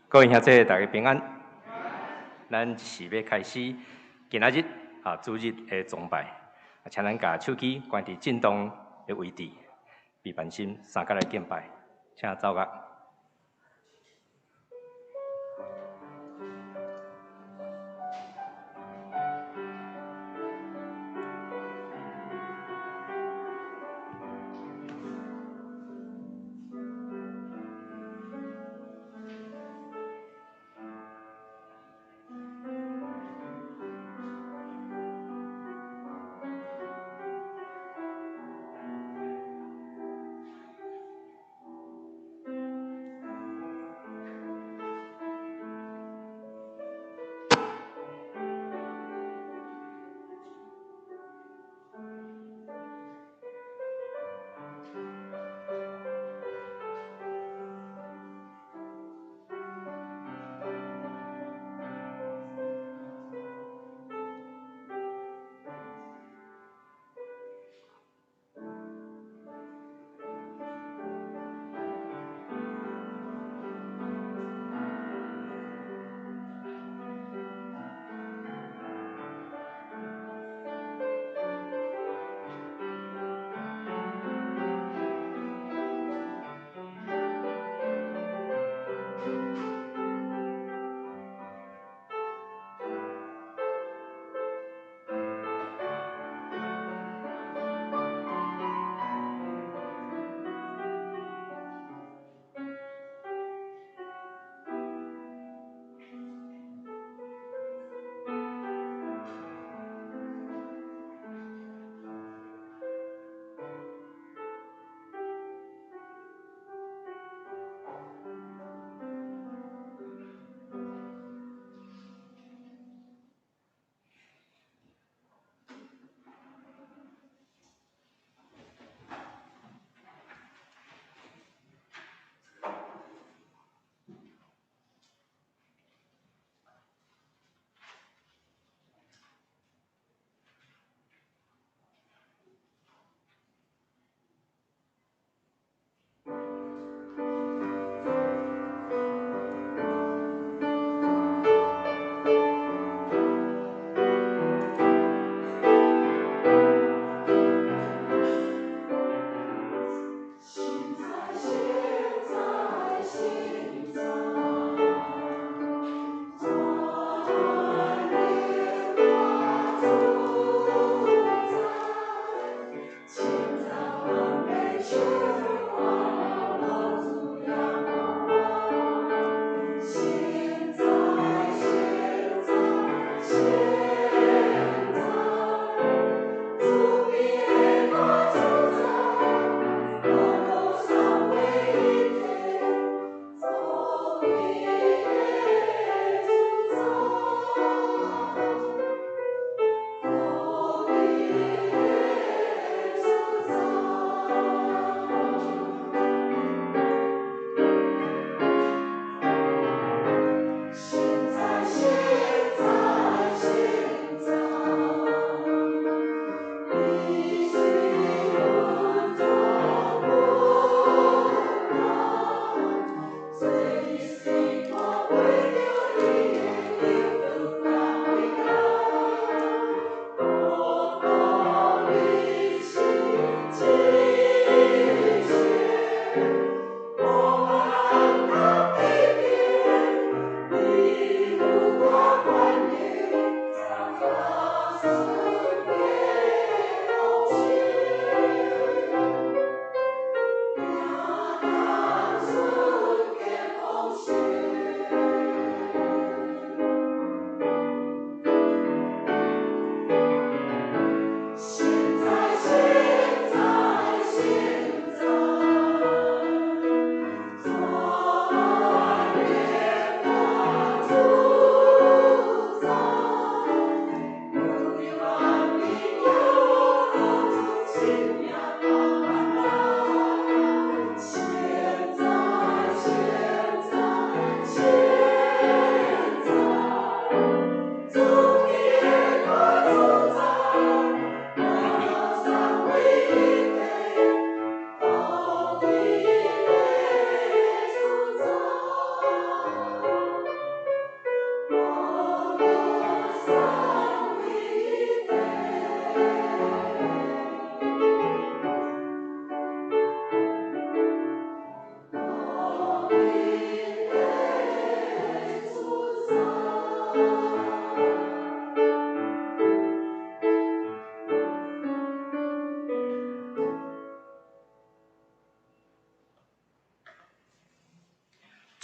各位兄弟，大家平安。咱是欲開始今仔日啊主日的崇拜，請咱共手機關佇震動的位置，備辦心三角來敬拜，請奏樂。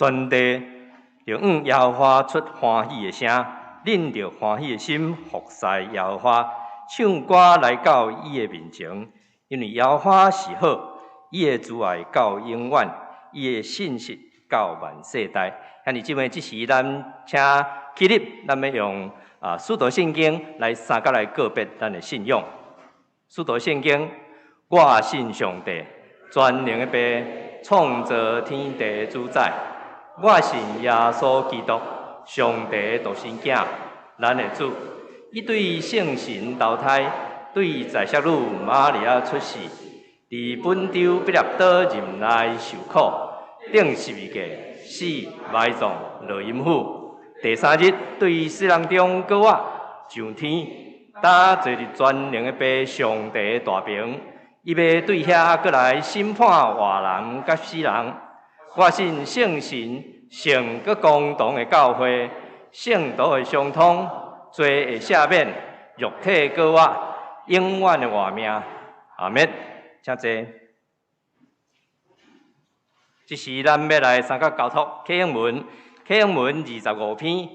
全地著向耶和華出歡喜的聲，恁著歡喜的心服侍耶和華，唱歌來到伊的面前，因為耶和華是好，伊的慈愛到永遠，伊的信實到萬世代。兄弟姊妹，這時咱請起立，咱欲用使徒信經來三角來告別咱的信仰。使徒信經，我信上帝，全能的父，創造天地主宰。我信耶穌基督，上帝的獨生囝，咱的主。伊對聖神投胎，對在聖女瑪利亞出世，佇本丟彼拉多忍耐受苦，釘十字架，死埋葬，落陰府。第三日對死人中閣活，上天，擔坐佇全能的父上帝大爿，伊欲對遐閣來審判活人佮死人。我信聖神、聖閣公同的教會，聖徒的相通，罪的赦免，肉體閣活，永遠的活命。阿們，請坐。這時咱欲來三角交託啟應文，啟應文二十五篇，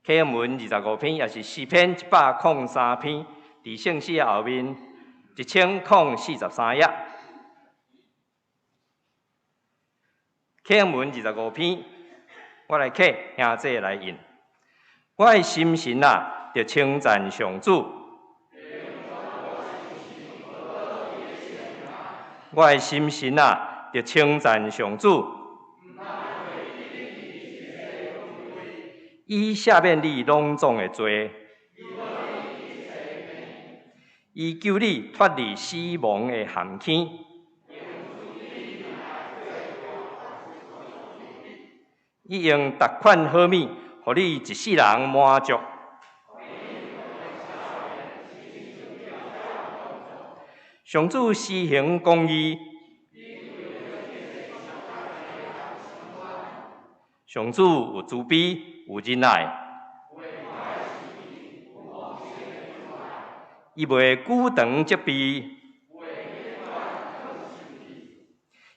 啟應文二十五篇，也是詩篇103篇，佇聖詩後面1043頁。啟應文二十五篇，我來啟，兄弟來應。我的心神啊，著稱讚上主。我的心神啊，著稱讚上主。伊赦免你攏總的罪，伊救你脫離死亡的陷坑。伊用逐款好物，予你一世人滿足。上主施行公義，上主有慈悲，有忍耐。伊袂久長責備，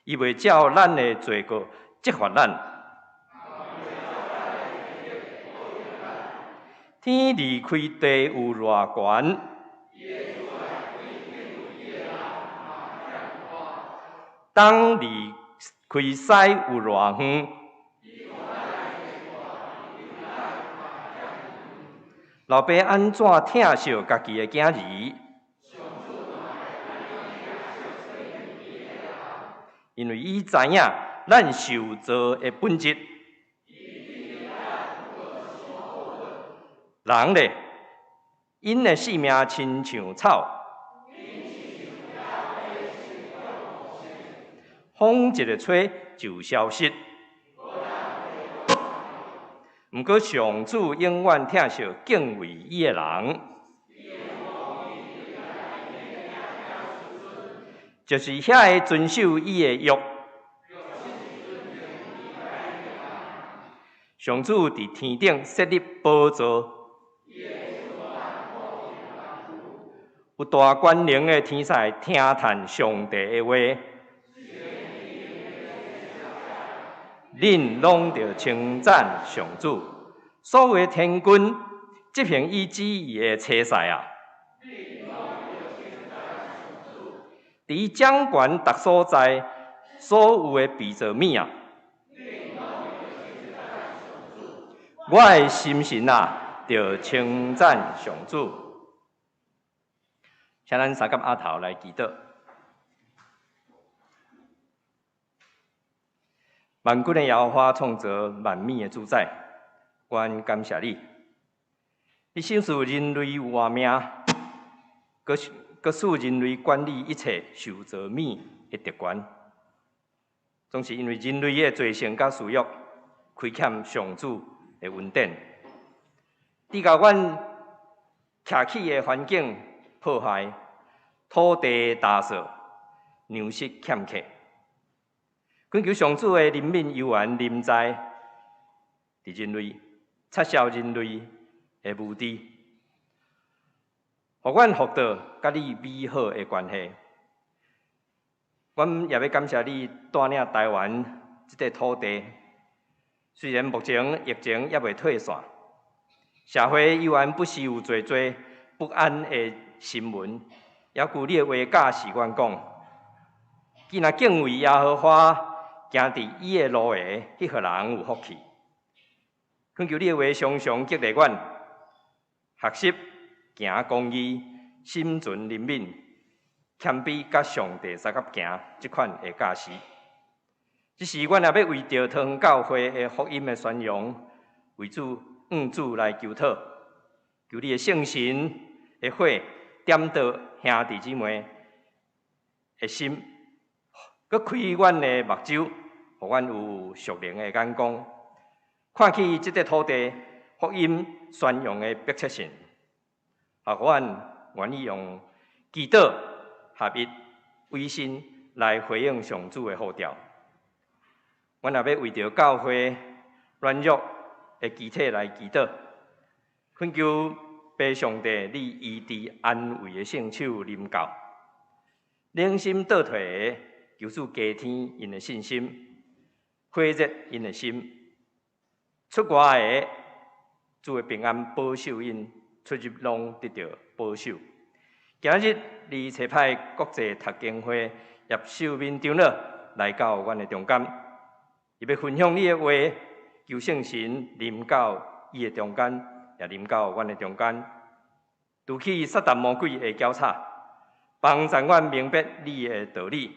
伊袂照咱的罪過責罰咱。天離開地有偌懸？東離開西有偌遠？老爸按怎疼惜家己的囝兒？因為伊知影咱受造的本質。人咧，𪜶的性命親像草，風一个吹就消失。毋過上主永遠疼惜敬畏伊的人，就是遐个遵守伊的約。上主佇天頂設立寶座，有大權能的天使聽嘆上帝的話，恁攏著稱讚上主。所有的天軍執行伊旨意的差使啊，佇伊掌權逐所在，所有的被造物啊。我的心神啊，著稱讚上主。請咱三佮阿頭來祈禱。萬軍的耶和華創造萬物的主宰，阮感謝你。你賞賜人類有活命，閣閣賜人類管理一切受造物的特權。總是因為人類的罪性佮私欲，虧欠上主的恩典，你共阮徛起的環境破壞，土地焦燥，糧食欠缺。懇求上主的憐憫悠懸臨在，佇人類，撤銷人類的無知，予阮復到佮你美好的關係。阮也欲感謝你帶領台灣這塊土地。雖然目前疫情猶未退散，社會依然不時有濟濟不安的新聞，猶閣你的話教示阮講，既若敬畏耶和華，行佇伊的路的，彼號人有福氣。懇求你的話常常激勵阮，學習行公義、心存憐憫、謙卑，佮上帝相佮行這款的教示。這時，阮也欲為著桃園教會的福音的宣揚，為主向主來求討，求你的聖神的火點著兄弟姊妹的心，閣開阮的目睭，予阮有屬靈的眼光，看見這塊土地福音宣揚的迫切性，予阮願意用祈禱、合一、委身來回應上主的呼召。阮也欲為著教會軟弱的肢體來祈禱，懇求父上帝你醫治安慰的聖手臨到，冷心倒退的，求主加添𪜶的信心，火熱𪜶的心。出外的，主的平安保守𪜶，出入攏得著保守。今日你差派國際讀經會葉秀敏長老來到阮的中間，伊欲分享你的話，求聖神臨到伊的中間，也臨到阮的中間，除去撒旦魔鬼的攪吵，幫助阮明白你的道理，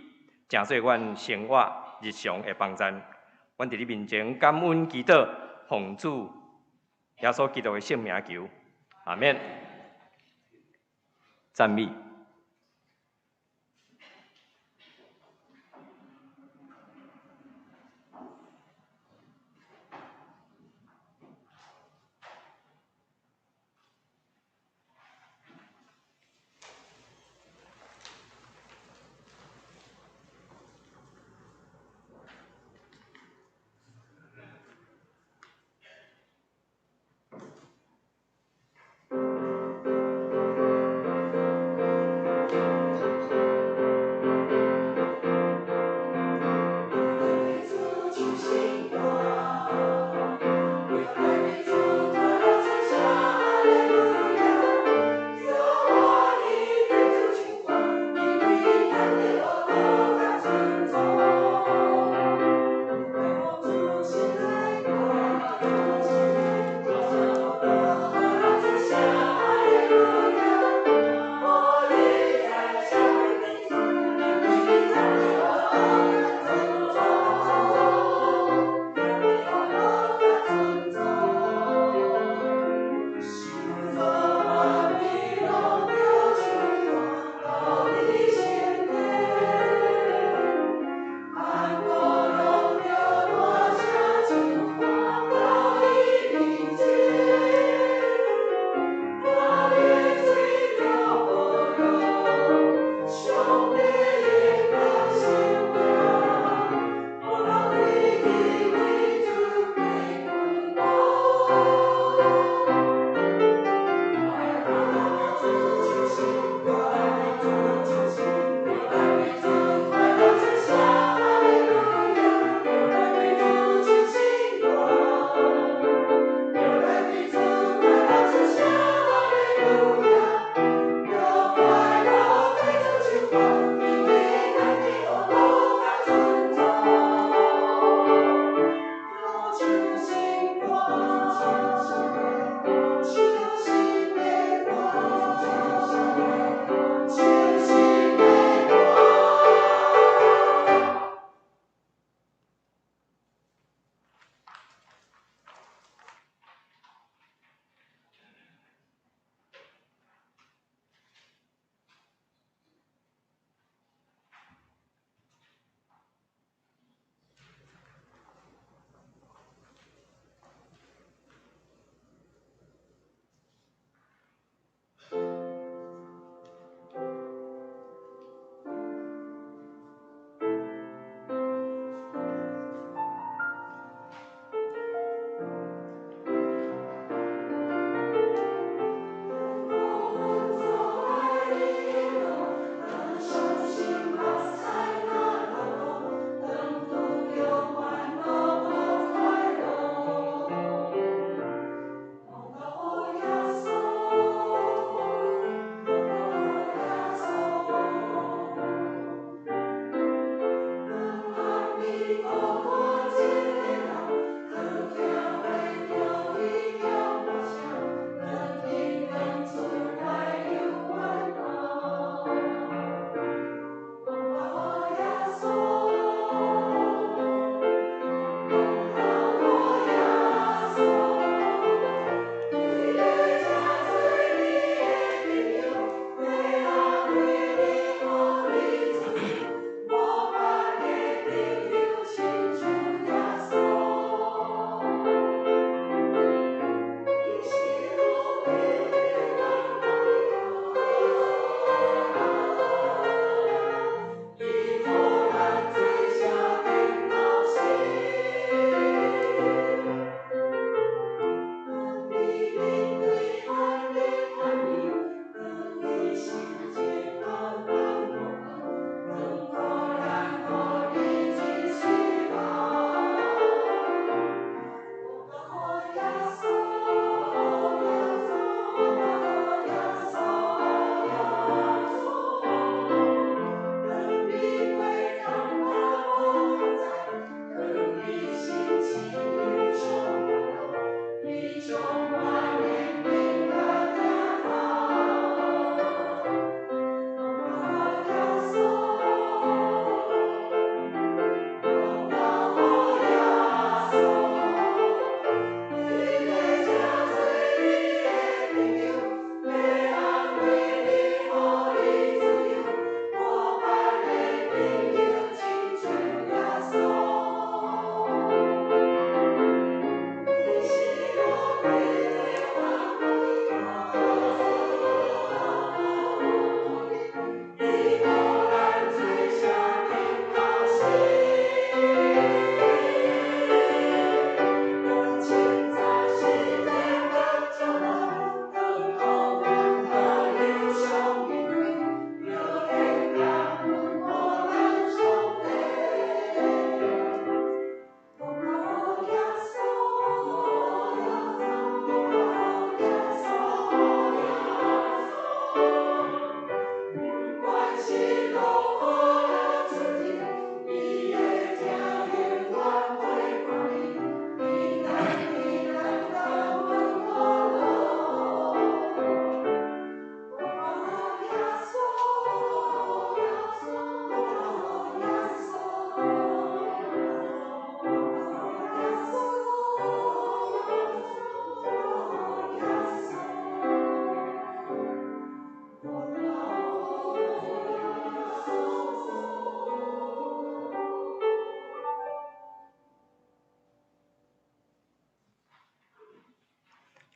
成做阮生活日常的幫助。阮佇你面前感恩祈禱，奉主耶穌基督的聖名求，阿們。讚美。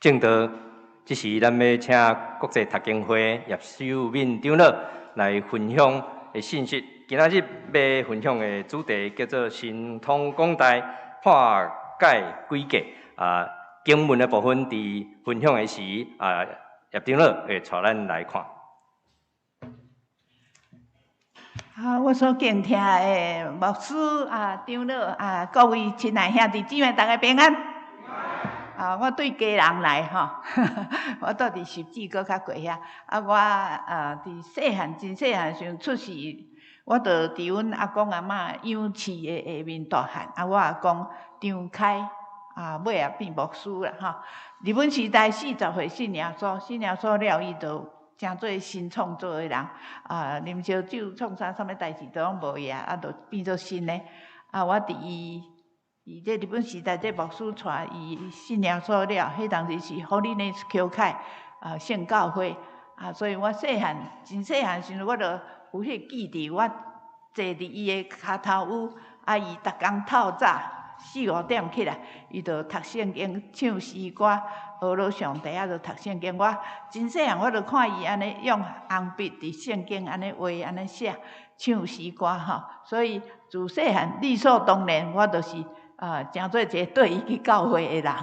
證道，這時咱欲請國際讀經會葉秀敏長老來分享的信息。今仔日欲分享的主題叫做神通廣大，破解詭計。啊，經文的部分佇分享的時，啊，葉長老會帶咱來看。啊，我所敬聽的牧師啊、長老啊，各位親愛兄弟姊妹，逐家平安。啊，我對基隆來吼，我住佇十字閣較過遐。啊，我啊佇細漢真細漢時陣出世，我就佇阮阿公阿嬤養飼的下面大漢。啊，我阿公張開，啊，尾仔變牧師啦吼。日本時代40歲信耶穌，信耶穌了，伊就成做新創造的人。啊，啉燒酒創啥啥物代誌都攏無去啊，啊，就變做新的。啊，我佇伊。伊這日本時代，這牧師帶伊信耶穌了，彼當時是 Holiness 教會啊，聖教會啊，所以我細漢真細漢時陣，我就有彼個記佇，我坐佇伊的跤頭趺，啊，伊逐工透早四五點起來，伊就讀聖經、唱詩歌、學了上帝，啊，就讀聖經。我真細漢，我就看伊按呢用紅筆佇聖經按呢畫、按呢寫、唱詩歌吼。所以自細漢理所當然，我就是。啊，成做一個綴伊去教會的人，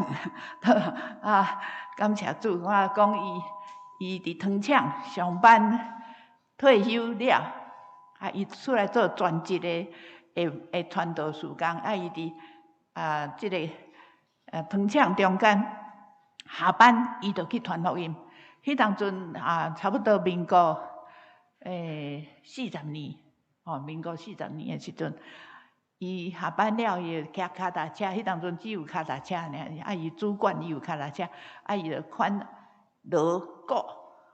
啊，感謝主，我講伊伊佇糖廠上班退休了，啊，伊出來做全職的的的傳道事工，啊，伊佇啊這个糖廠中間下班，伊就去傳福音。彼當陣啊，差不多民國四十年，吼，民國四十年的時陣。伊下班了，伊就騎跤踏車，彼當陣只有跤踏車爾，啊，伊主管伊有跤踏車，啊，伊就款鑼鼓，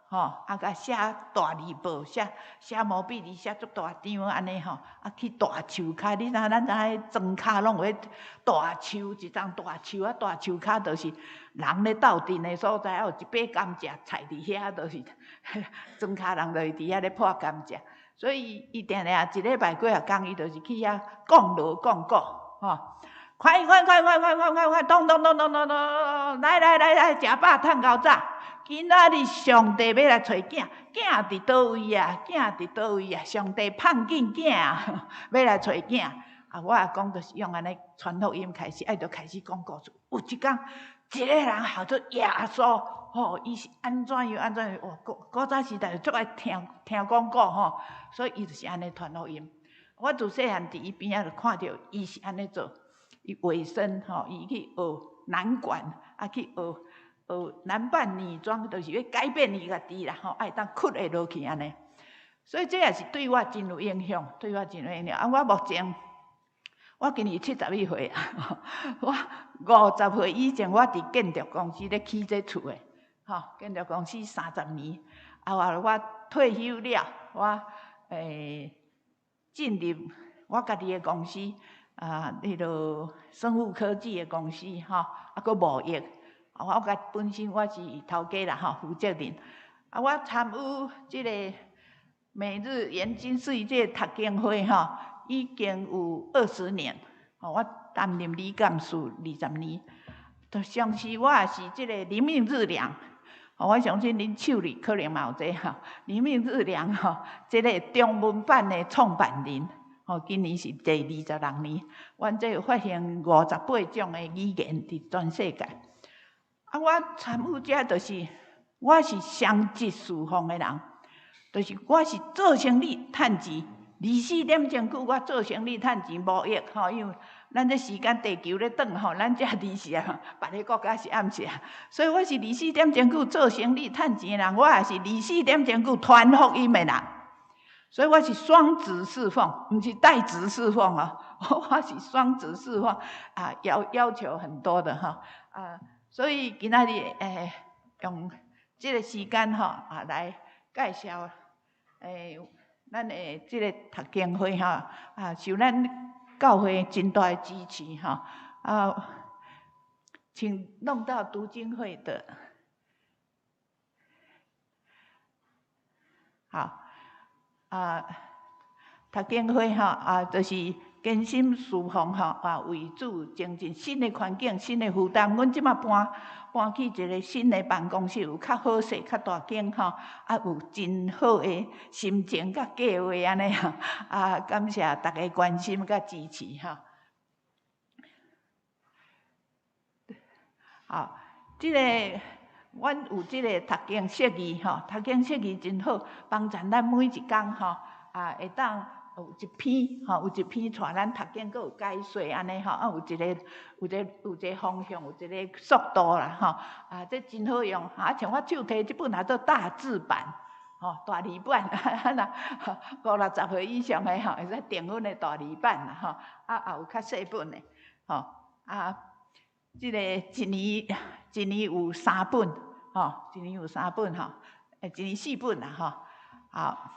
吼，啊，共寫大字報，寫寫毛筆字，寫足大張按呢吼，啊，去大樹跤，你知影咱知影莊跤攏有彼大樹，一叢大樹啊，大樹跤就是人咧鬥陣的所在，啊，有一把甘蔗採佇遐，就是莊跤人就是佇遐咧破甘蔗。所以伊定定一禮拜幾若工，伊就是去遐講鑼講鼓，吼！快快快快快快快快，咚咚咚咚咚咚，來來來來，食飽趁夠早。今仔日上帝欲來揣囝，囝佇佗位啊？囝佇佗位啊？上帝放緊囝，欲來揣囝。啊，我阿公就是用按呢傳福音開始，愛就開始講故事。有一工，一个人號做耶穌。吼，伊是按怎樣按怎樣？哦，古古早時代就足愛聽聽講古吼，所以伊就是按呢傳福音。我自細漢佇伊邊仔就看著伊是按呢做，伊委身吼，伊去學男管，啊去學學男扮女裝，就是欲改變伊家己啦吼，愛當屈會落去按呢。所以這也是對我真有影響，對我真有影響。啊，我目前我今年71歲啊，我50歲以前我佇建築公司咧起這厝的。吼，建築公司30年，後來我退休了，我進入我家己的公司，啊，彼个生物科技的公司，吼，啊，閣貿易。啊，我家本身我是頭家啦，吼，負責人。啊，我參與這个每日研經釋義這个讀經會，吼，已經有20年。吼，我擔任理監事20年，就相信我也是這个靈命日糧。我相信恁手裡可能嘛有這吼，靈命日糧吼，這个中文版的創辦人，吼，今年是第26年，阮這有發行58種的語言佇全世界。啊，我參與這就是，我是雙職事奉的人，就是我是做生意趁錢，24點鐘久我做生意趁錢無益吼，因為咱這時間地球咧轉吼，咱才二時啊，別个國家是暗時啊，所以我是24點鐘久做生意趁錢的人，我也是24點鐘久傳福音的人，所以我是雙職侍奉，毋是帶職侍奉哦，我是雙職侍奉啊，要求很多的哈啊，所以今仔日用這个時間吼啊來介紹咱的這个讀經會吼啊，受咱教會真大的支持吼啊，請弄到讀經會的，好啊，讀經會吼啊，就是堅心事奉吼啊，為主前進新的環境、新的負擔。阮這馬搬去一个新的辦公室，有較好勢、較大間吼，啊有真好的心情佮計劃按呢吼，啊感謝大家關心佮支持吼。好，這个阮有這个讀經釋義吼，讀經釋義真好，幫助咱每一工吼，啊會當有一篇吼，有一篇帶咱讀經，閣有解說按呢吼，啊有一个有一个有一个方向，有一个速度啦吼，啊這真好用，啊像我手提這本也做大字版，吼大字版，啊若五六十歲以上的吼，會使訂阮的大字版啦吼，啊也有較細本的，吼啊，這個一年有三本，吼，一年有三本吼，一年四本啦吼，好。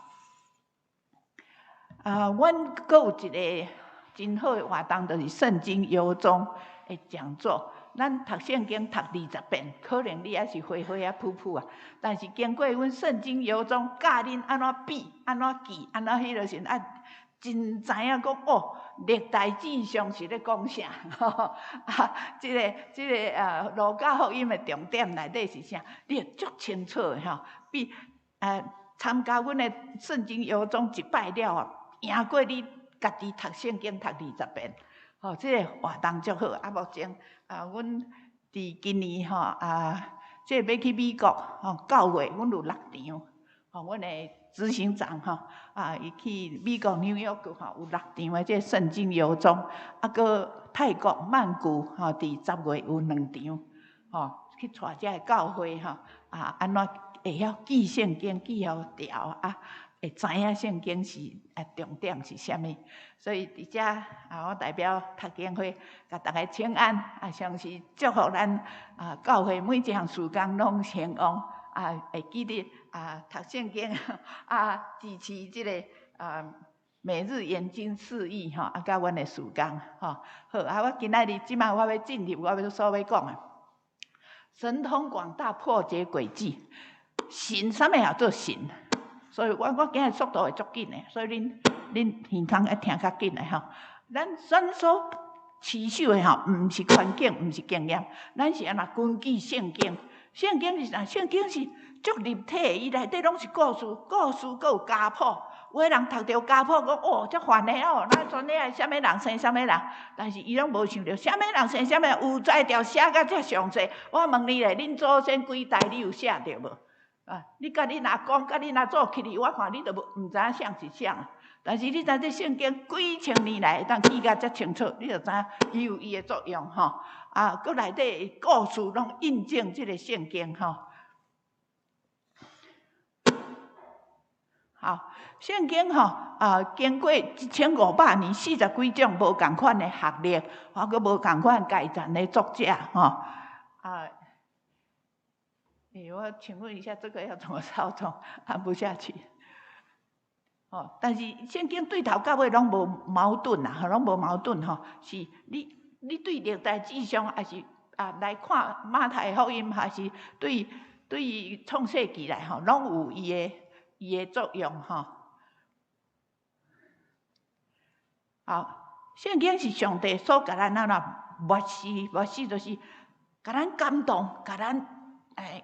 啊，阮閣有一个真好的活動，就是聖經遊蹤的講座。咱讀聖經讀20遍，可能你猶是花花仔噗噗啊。但是經過阮聖經遊蹤教恁按怎比、按怎記、按怎彼落時陣啊，真知影講哦，歷代志上是咧講啥？啊，這個啊，路加福音的重點內底是啥？你會足清楚的吼。比啊，參加阮的聖經遊蹤一擺了啊，贏過你家己讀聖經讀20遍，吼，這个活動足好。啊，目前啊，阮佇今年吼啊，這个欲去美國吼，9月阮有六場，吼，阮的執行長吼啊，伊去美國紐約閣吼有六場的這个聖經遊蹤，啊，閣泰國曼谷吼，佇10月有兩場，吼，去帶遮个教會吼啊，按怎會曉記聖經記予牢啊？會知影聖經是啊重點是啥物，所以佇遮啊，我代表讀經會共大家請安啊，相信祝福咱啊教會每一項事工攏興旺啊，會記得啊讀聖經啊，支持這个啊每日研經釋義吼，啊，佮阮的事工吼。好啊，我今仔日這擺我欲進入我欲所欲講的，神通廣大破解詭計，神啥物叫做神？所以我今日速度會足緊的，所以恁耳孔愛聽較緊的吼。咱所持守的吼，毋是環境，毋是經驗，咱是按怎根據聖經？聖經是啥？聖經是足立體的，伊內底攏是故事，故事閣有家譜。有的人讀著家譜講哦，遮煩的哦，哪跩遐啥物人生啥物人？但是伊攏無想著啥物人生啥物人，有才調寫甲遮詳細。我問你咧，恁祖先幾代你有寫著無？啊！你佮恁阿公、佮恁阿祖起去，我看你都無毋知影誰是誰。但是你知這聖經幾千年來會當記甲遮清楚，你就知影伊有伊的作用吼。啊，閣內底故事攏印證這个聖經吼。好，聖經吼啊，經過1500年四十幾種無仝款的學歷，啊，閣無仝款階層的作者吼啊。欸，我請問一下，這個要怎麼操作？按不下去。哦，但是聖經對頭到尾攏無矛盾啦，攏無矛盾吼。是你對歷代志上，抑是啊來看馬太福音，還是對創世記來吼，攏有伊的作用吼。好，聖經是上帝所共咱按怎默示，默示就是共咱感動，共咱欸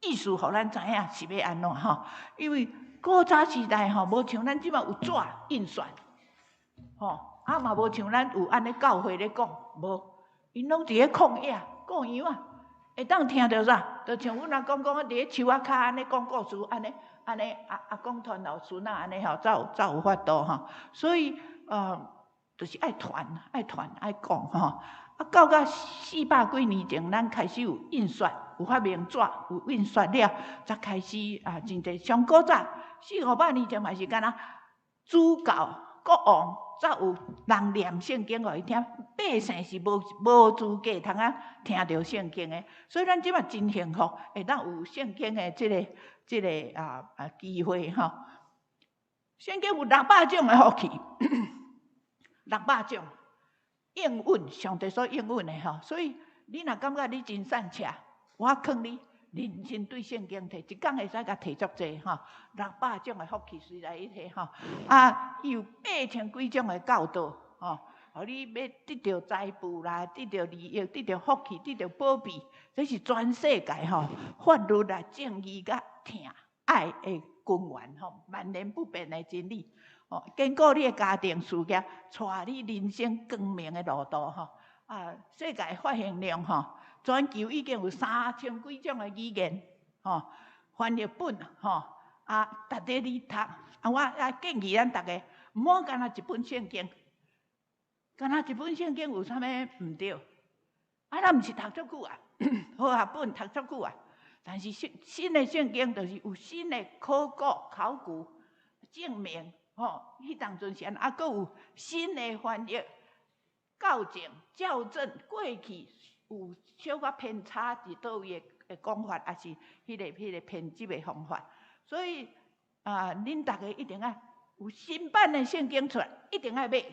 意思，予咱知影是欲按怎吼。因為古早時代吼，無像咱這擺有紙印刷，吼，啊嘛無像咱有按呢教會咧講，無，𪜶攏佇咧曠野顧羊仔，會當聽著啥？就像阮阿公講，佇咧樹仔跤按呢講故事，按呢按呢阿阿公傳予孫仔按呢吼，才有法度吼。所以就是愛傳，愛傳，愛講吼。啊，到甲400幾年前，咱開始有印刷，有發明紙，有印刷了，才開始啊，真濟。上古早四五百年前嘛是敢若主教、國王才有人念聖經予伊聽，百姓是無資格通啊聽著聖經的。所以咱這擺真幸福，會當有聖經的這个機會吼。聖經有600種的福氣，600種。應允，上帝所應允的吼，所以你若感覺你真散赤，我勸你認真對聖經提，一工會使共提足濟吼，600種的福氣隨來伊提吼，啊，伊有8000幾種的教導，吼，予你欲得著財富啦，得著利益，得著福氣，得著保庇，這是全世界吼法律啦、正義佮疼愛的根源吼，萬年不變的真理。吼，堅固你的家庭事業，帶你人生光明的路途吼。啊，世界發現量吼，全球已經有三千幾種的語言吼，翻譯本吼，啊，值得你讀。啊，我啊建議咱逐家，毋好干焦一本聖經，干焦一本聖經有啥物毋對？啊，咱毋是讀足久啊，和合本讀足久啊，但是新新的聖經就是有新的考古考古證明，吼，彼當陣時啊，閣有新的翻譯。校正、校正過去有小可偏差佇佗位的講法，抑是彼個編輯的方法。所以啊，恁逐家一定愛有新版的聖經出來，一定愛買，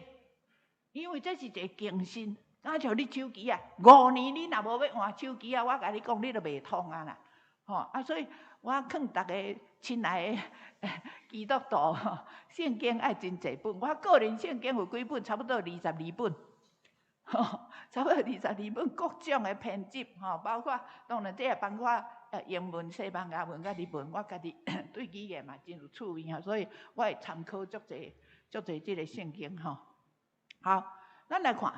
因為這是一個更新。敢像你手機啊，5年你若無欲換手機啊，我共你講，你就袂通啊啦。吼啊，所以我勸逐家親愛的基督徒，聖經愛真濟本。我個人聖經有幾本？差不多22本。吼，差不多二十二本各種的編輯，吼，包括當然這也包括英文、西班牙文佮日文，我家己對語言嘛真有趣味吼，所以我會參考足濟足濟這个聖經吼。好，咱來看，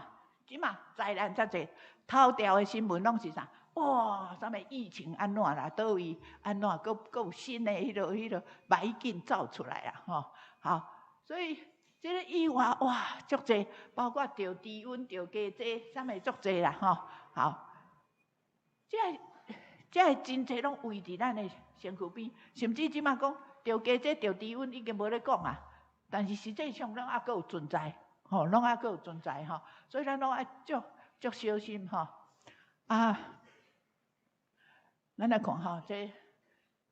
這馬災難遮濟，頭條的新聞攏是啥？哇，啥物疫情按怎啦？佗位按怎？閣閣有新的彼个霾鏡走出來啊！吼，好，所以這个意外哇，足濟，包括著低溫、著加濟，啥物足濟啦！吼，好，這个真濟攏圍佇咱的身軀邊，甚至這馬講著加濟、著低溫已經無咧講啊，但是實際上攏猶閣有存在，吼，攏猶閣有存在吼，所以咱攏愛足足小心吼，啊。咱來看吼，這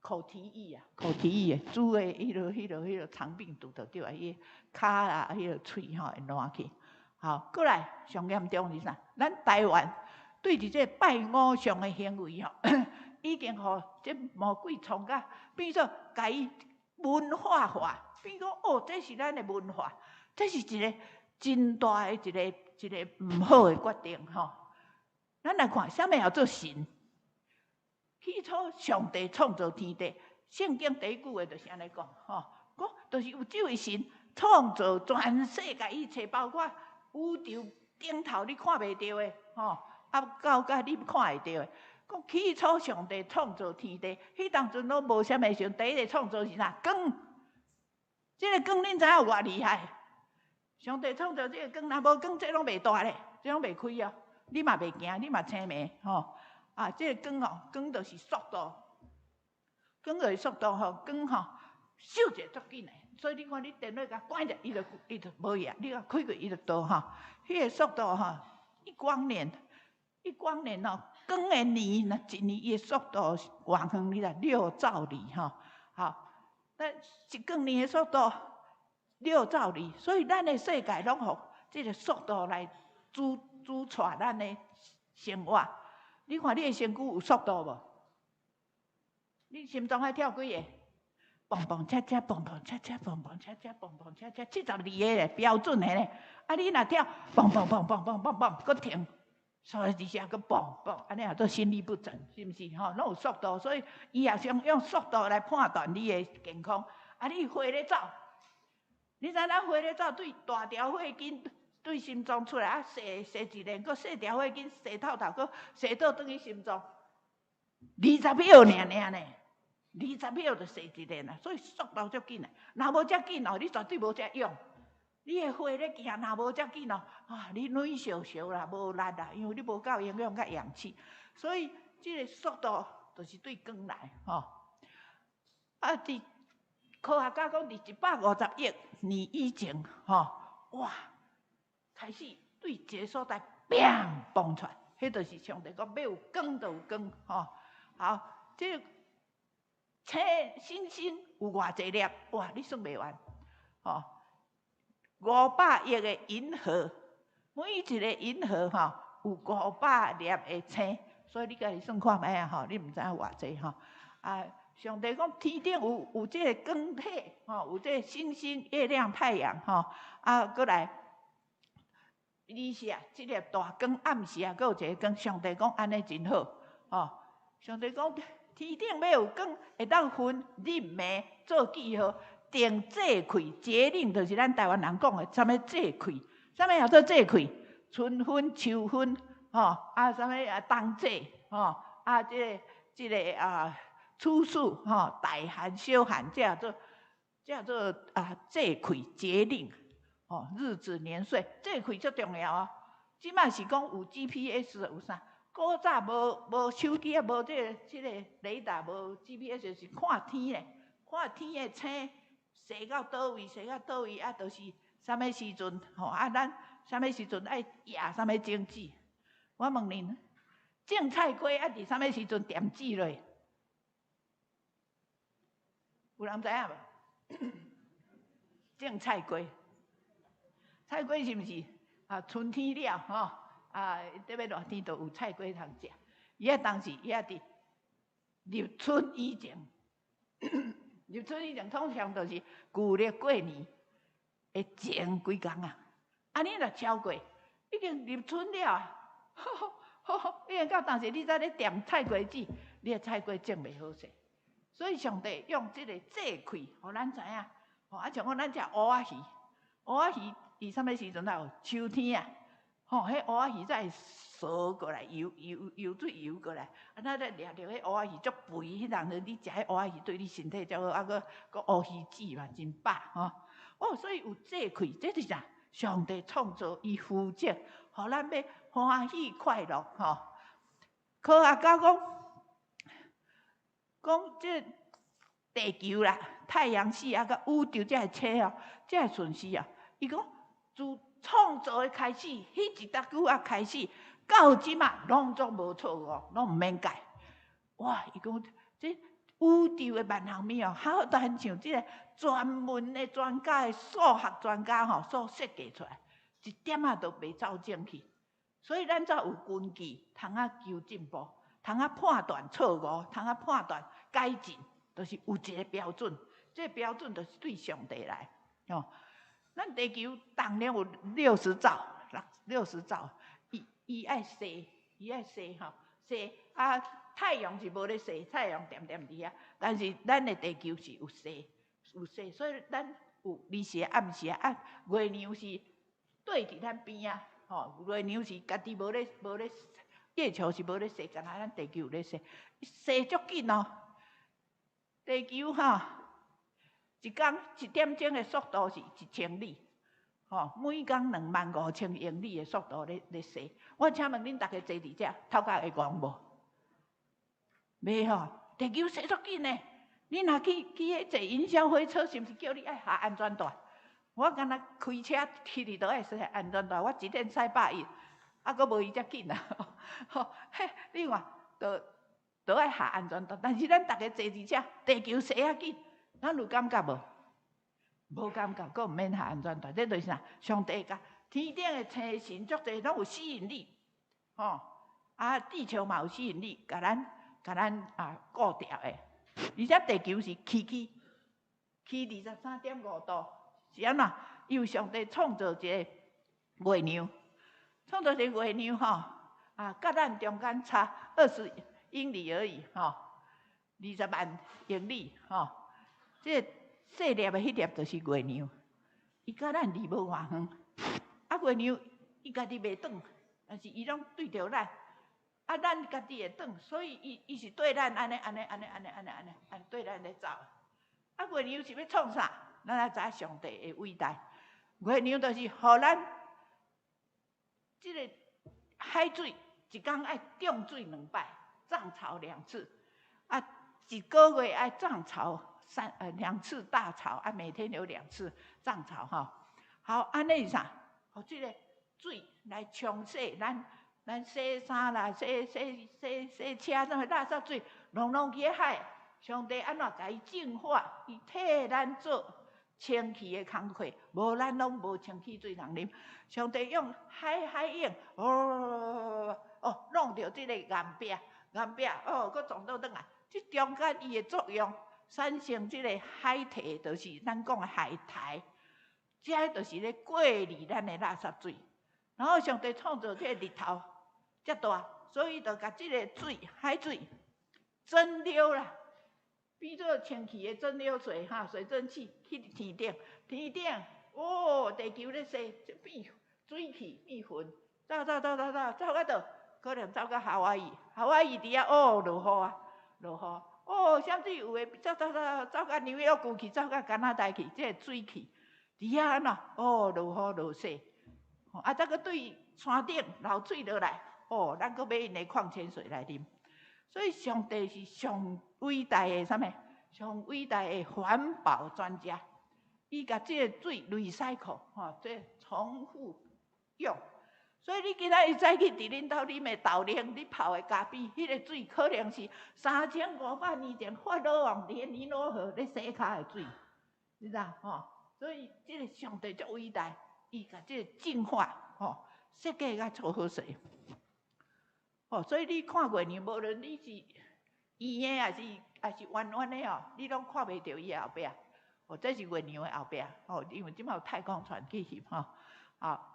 口蹄疫啊，口蹄疫的豬的彼个腸病毒就對啊，伊跤啊，彼个喙吼會爛去。好，過來上嚴重是啥？咱台灣對佇這個拜偶像的行為吼，已經予這魔鬼創甲變做共伊文化化，變講哦，這是咱的文化，這是一個真大的一個一個毋好的決定吼。咱來看，啥物叫做神？起初上帝創造天地，聖經第一句話就是按呢講，吼，講就是有這位神創造全世界一切，包括宇宙頂頭你看袂著的，吼，啊到佮你看會著的。講起初上帝創造天地，彼當陣攏無啥物時陣，第一个創造是啥？光。這个光恁知影有偌厲害？上帝創造這个光，若無光，這攏袂大咧，這攏袂開哦。你嘛袂行，你嘛青暝，吼。啊，這个光吼，光就是速度，光就是速度吼，光吼，翕一下足緊的，所以你看你電話共關著，伊就無去啊，你共開開伊就倒吼。彼个速度吼，一光年，一光年哦，光的年，若一年伊的速度是偌遠？你知6兆里吼，好，咱一光年的速度六兆里，所以咱的世界攏予這个速度來主宰咱的生活。你看你的身軀有速度無？你心臟愛跳幾下？砰砰恰恰，砰砰恰恰，砰砰恰恰，砰砰恰恰，72个咧，標準的咧。啊，你若跳砰砰砰砰砰砰砰，閣停，所以一下閣砰砰，按呢叫做心律不整，是毋是？吼，攏有速度，所以伊也是用速度來判斷你的健康。啊，你血咧走，你知咱血咧走對大條血筋對心臟出來啊，踅踅一輪，閣細條血筋踅透透，閣踅倒轉去心臟，20秒爾爾呢，20秒就踅一輪啊，所以速度足緊的。若無遮緊哦，你絕對無遮勇。你的血咧行，若無遮緊哦，啊，你軟燒燒啦，無力啦，因為你無夠營養佮氧氣。所以這个速度就是對光來吼。啊，佇科學家講，佇150億年以前，吼，哇！開始對一个所在，砰蹦出來，彼就是上帝講欲有光就有光，吼。好，這個星星星有偌濟粒，哇！你算袂完，吼。500億个銀河，每一个銀河吼有500粒的星，所以你家己算看覓啊吼，你毋知影偌濟吼。啊，上帝講天頂有這个光體，吼，有這个星星、月亮、太陽，吼，啊，閣來。日時啊，這粒大光，暗時啊，閣有一个光。上帝講按呢真好，吼！上帝講天頂欲有光，會當分日暝做記號，定節氣節令，就是咱台灣人講的啥物節氣，啥物叫做節氣？春分、秋分，吼啊，啥物啊冬至，吼啊，這個啊處暑，吼大寒、小寒，這叫做啊節氣節令，吼日子年歲，節氣足重要哦。這擺是講有 GPS 有啥？古早無手機啊，無這個雷達，無 GPS 是看天咧，看天的星，踅到佗位，踅到佗位啊，就是啥物時陣吼啊，咱啥物時陣愛掖啥物種子？我問恁，種菜瓜愛佇啥物時陣點籽落？有人知影無？種菜瓜，菜瓜是毋是啊？春天了吼啊，特別熱天就有菜瓜通食。伊啊當時伊啊佇入春以前，入春以前通常就是舊曆過年的前幾工啊。啊，你若超過，已經入春了啊！已經到當時你才咧點菜瓜籽，你的菜瓜種袂好勢。所以上帝用這个節氣，予咱知影。吼啊，像講咱食烏仔魚，烏仔魚佇啥物時陣才有？秋天啊，吼，彼烏仔魚才會趖過來，游游游水游過來。啊，咱咧掠著彼烏仔魚足肥，彼當陣你食彼烏仔魚對你身體才好，啊，閣閣烏魚子嘛，真飽吼。哦，所以有節氣，這是啥？上帝創造，伊負責，予咱欲歡喜快樂吼。科學家講，講這地球啦、太陽系啊，佮宇宙這个車哦，這个順序啊，伊講自創造的開始，彼一搭久仔開始，到這馬攏總無錯誤，攏毋免改。哇！伊講這宇宙的萬項物哦，好親像這个專門的專家的數學專家吼所設計出來，一點仔都袂走鐘去。所以咱才有根據，通啊求進步，通啊判斷錯誤，通啊判斷改進，就是有一个標準。這個標準就是對上帝來。哦，咱地球重量有60兆，60兆，伊愛踅，伊愛踅吼，踅啊！太陽是無咧踅，太陽恬恬佇遐，但是咱的地球是有踅，有踅，所以咱有日時暗時啊，月亮是對佇咱邊仔，吼，月亮是家己無咧，月球是無咧踅，干焦咱地球有咧踅，踅足緊哦。地球吼，一工一點鐘的速度是1000里，吼，每工25,000英里的速度咧踅。我請問恁逐家坐佇遮，頭殼會戇無？袂吼，地球踅足緊的。你若去彼坐雲霄飛車，是毋是叫你愛下安全帶？我敢若開車去佇都愛繫安全帶，我一電駛110，啊，閣無伊遮緊啊！吼，嘿，你看，都愛下安全帶。但是咱逐家坐佇遮，地球踅遐緊，咱有感覺無？無感覺，閣毋免下安全帶。這就是啥？上帝共天頂的星辰足濟，攏有吸引力，吼啊，地球嘛有吸引力，共咱啊固定的。而且地球是起23.5度，是按怎？由上帝創造一个月亮，創造一個月亮吼，啊，佮咱中間差20英里而已，吼，20萬英里，吼，這個細粒的彼粒就是月亮，伊佮咱離無偌遠，啊，月亮伊家己袂轉，但是伊攏對著咱，啊，咱家己會轉，所以伊是對咱按呢按呢按呢按呢按呢按呢按對咱咧走。啊，月亮是欲創啥？咱愛知影上帝的偉大。月亮就是予咱這个海水一工愛漲水兩擺，漲潮兩次。啊，一個月愛漲潮兩次大潮，啊，每天有兩次漲潮吼。好，按呢是啥？予這个水來沖洗咱，咱洗衫啦、洗洗洗洗車，啥物垃圾水，攏攏去海。上帝按怎共伊淨化？伊替咱做清氣的工課，無咱攏無清氣水通啉。上帝用海湧，哦哦，弄著這个岩壁，岩壁哦，閣撞倒轉來。這中間伊的作用，產生這个海堤，就是咱講的海苔。這就是咧過濾咱的垃圾水。然後上帝創造這个日頭遮大，所以就共這个水海水蒸餾啦，變做清氣的蒸餾水哈，水蒸氣去天頂，天頂哦，地球咧洗，變水汽變雲，走走走走走走到佗？可能走到夏威夷，夏威夷佇遐哦落雨啊，落雨。哦，甚至有的走走走走到紐約去，走到加拿大去，這个水汽佇遐按怎？哦，落雨落雪。啊，再閣對山頂流水落來，哦，咱閣買𪜶的礦泉水來啉。所以上帝是上偉大的啥物？上偉大的環保專家。伊共這个水 recycle，吼，這重複用。所以你今仔日早起佇恁兜啉的豆奶，你泡的咖啡，彼个水可能是3500年前法老王佇尼羅河咧洗跤的水，你知吼？所以這个上帝足偉大，伊共這个淨化，吼，設計甲做好勢。吼，所以你看月亮，無論你是圓的，抑是彎彎的哦，你攏看袂著伊的後壁。哦，這是月亮的後壁，吼，因為這擺有太空船去翕吼，啊。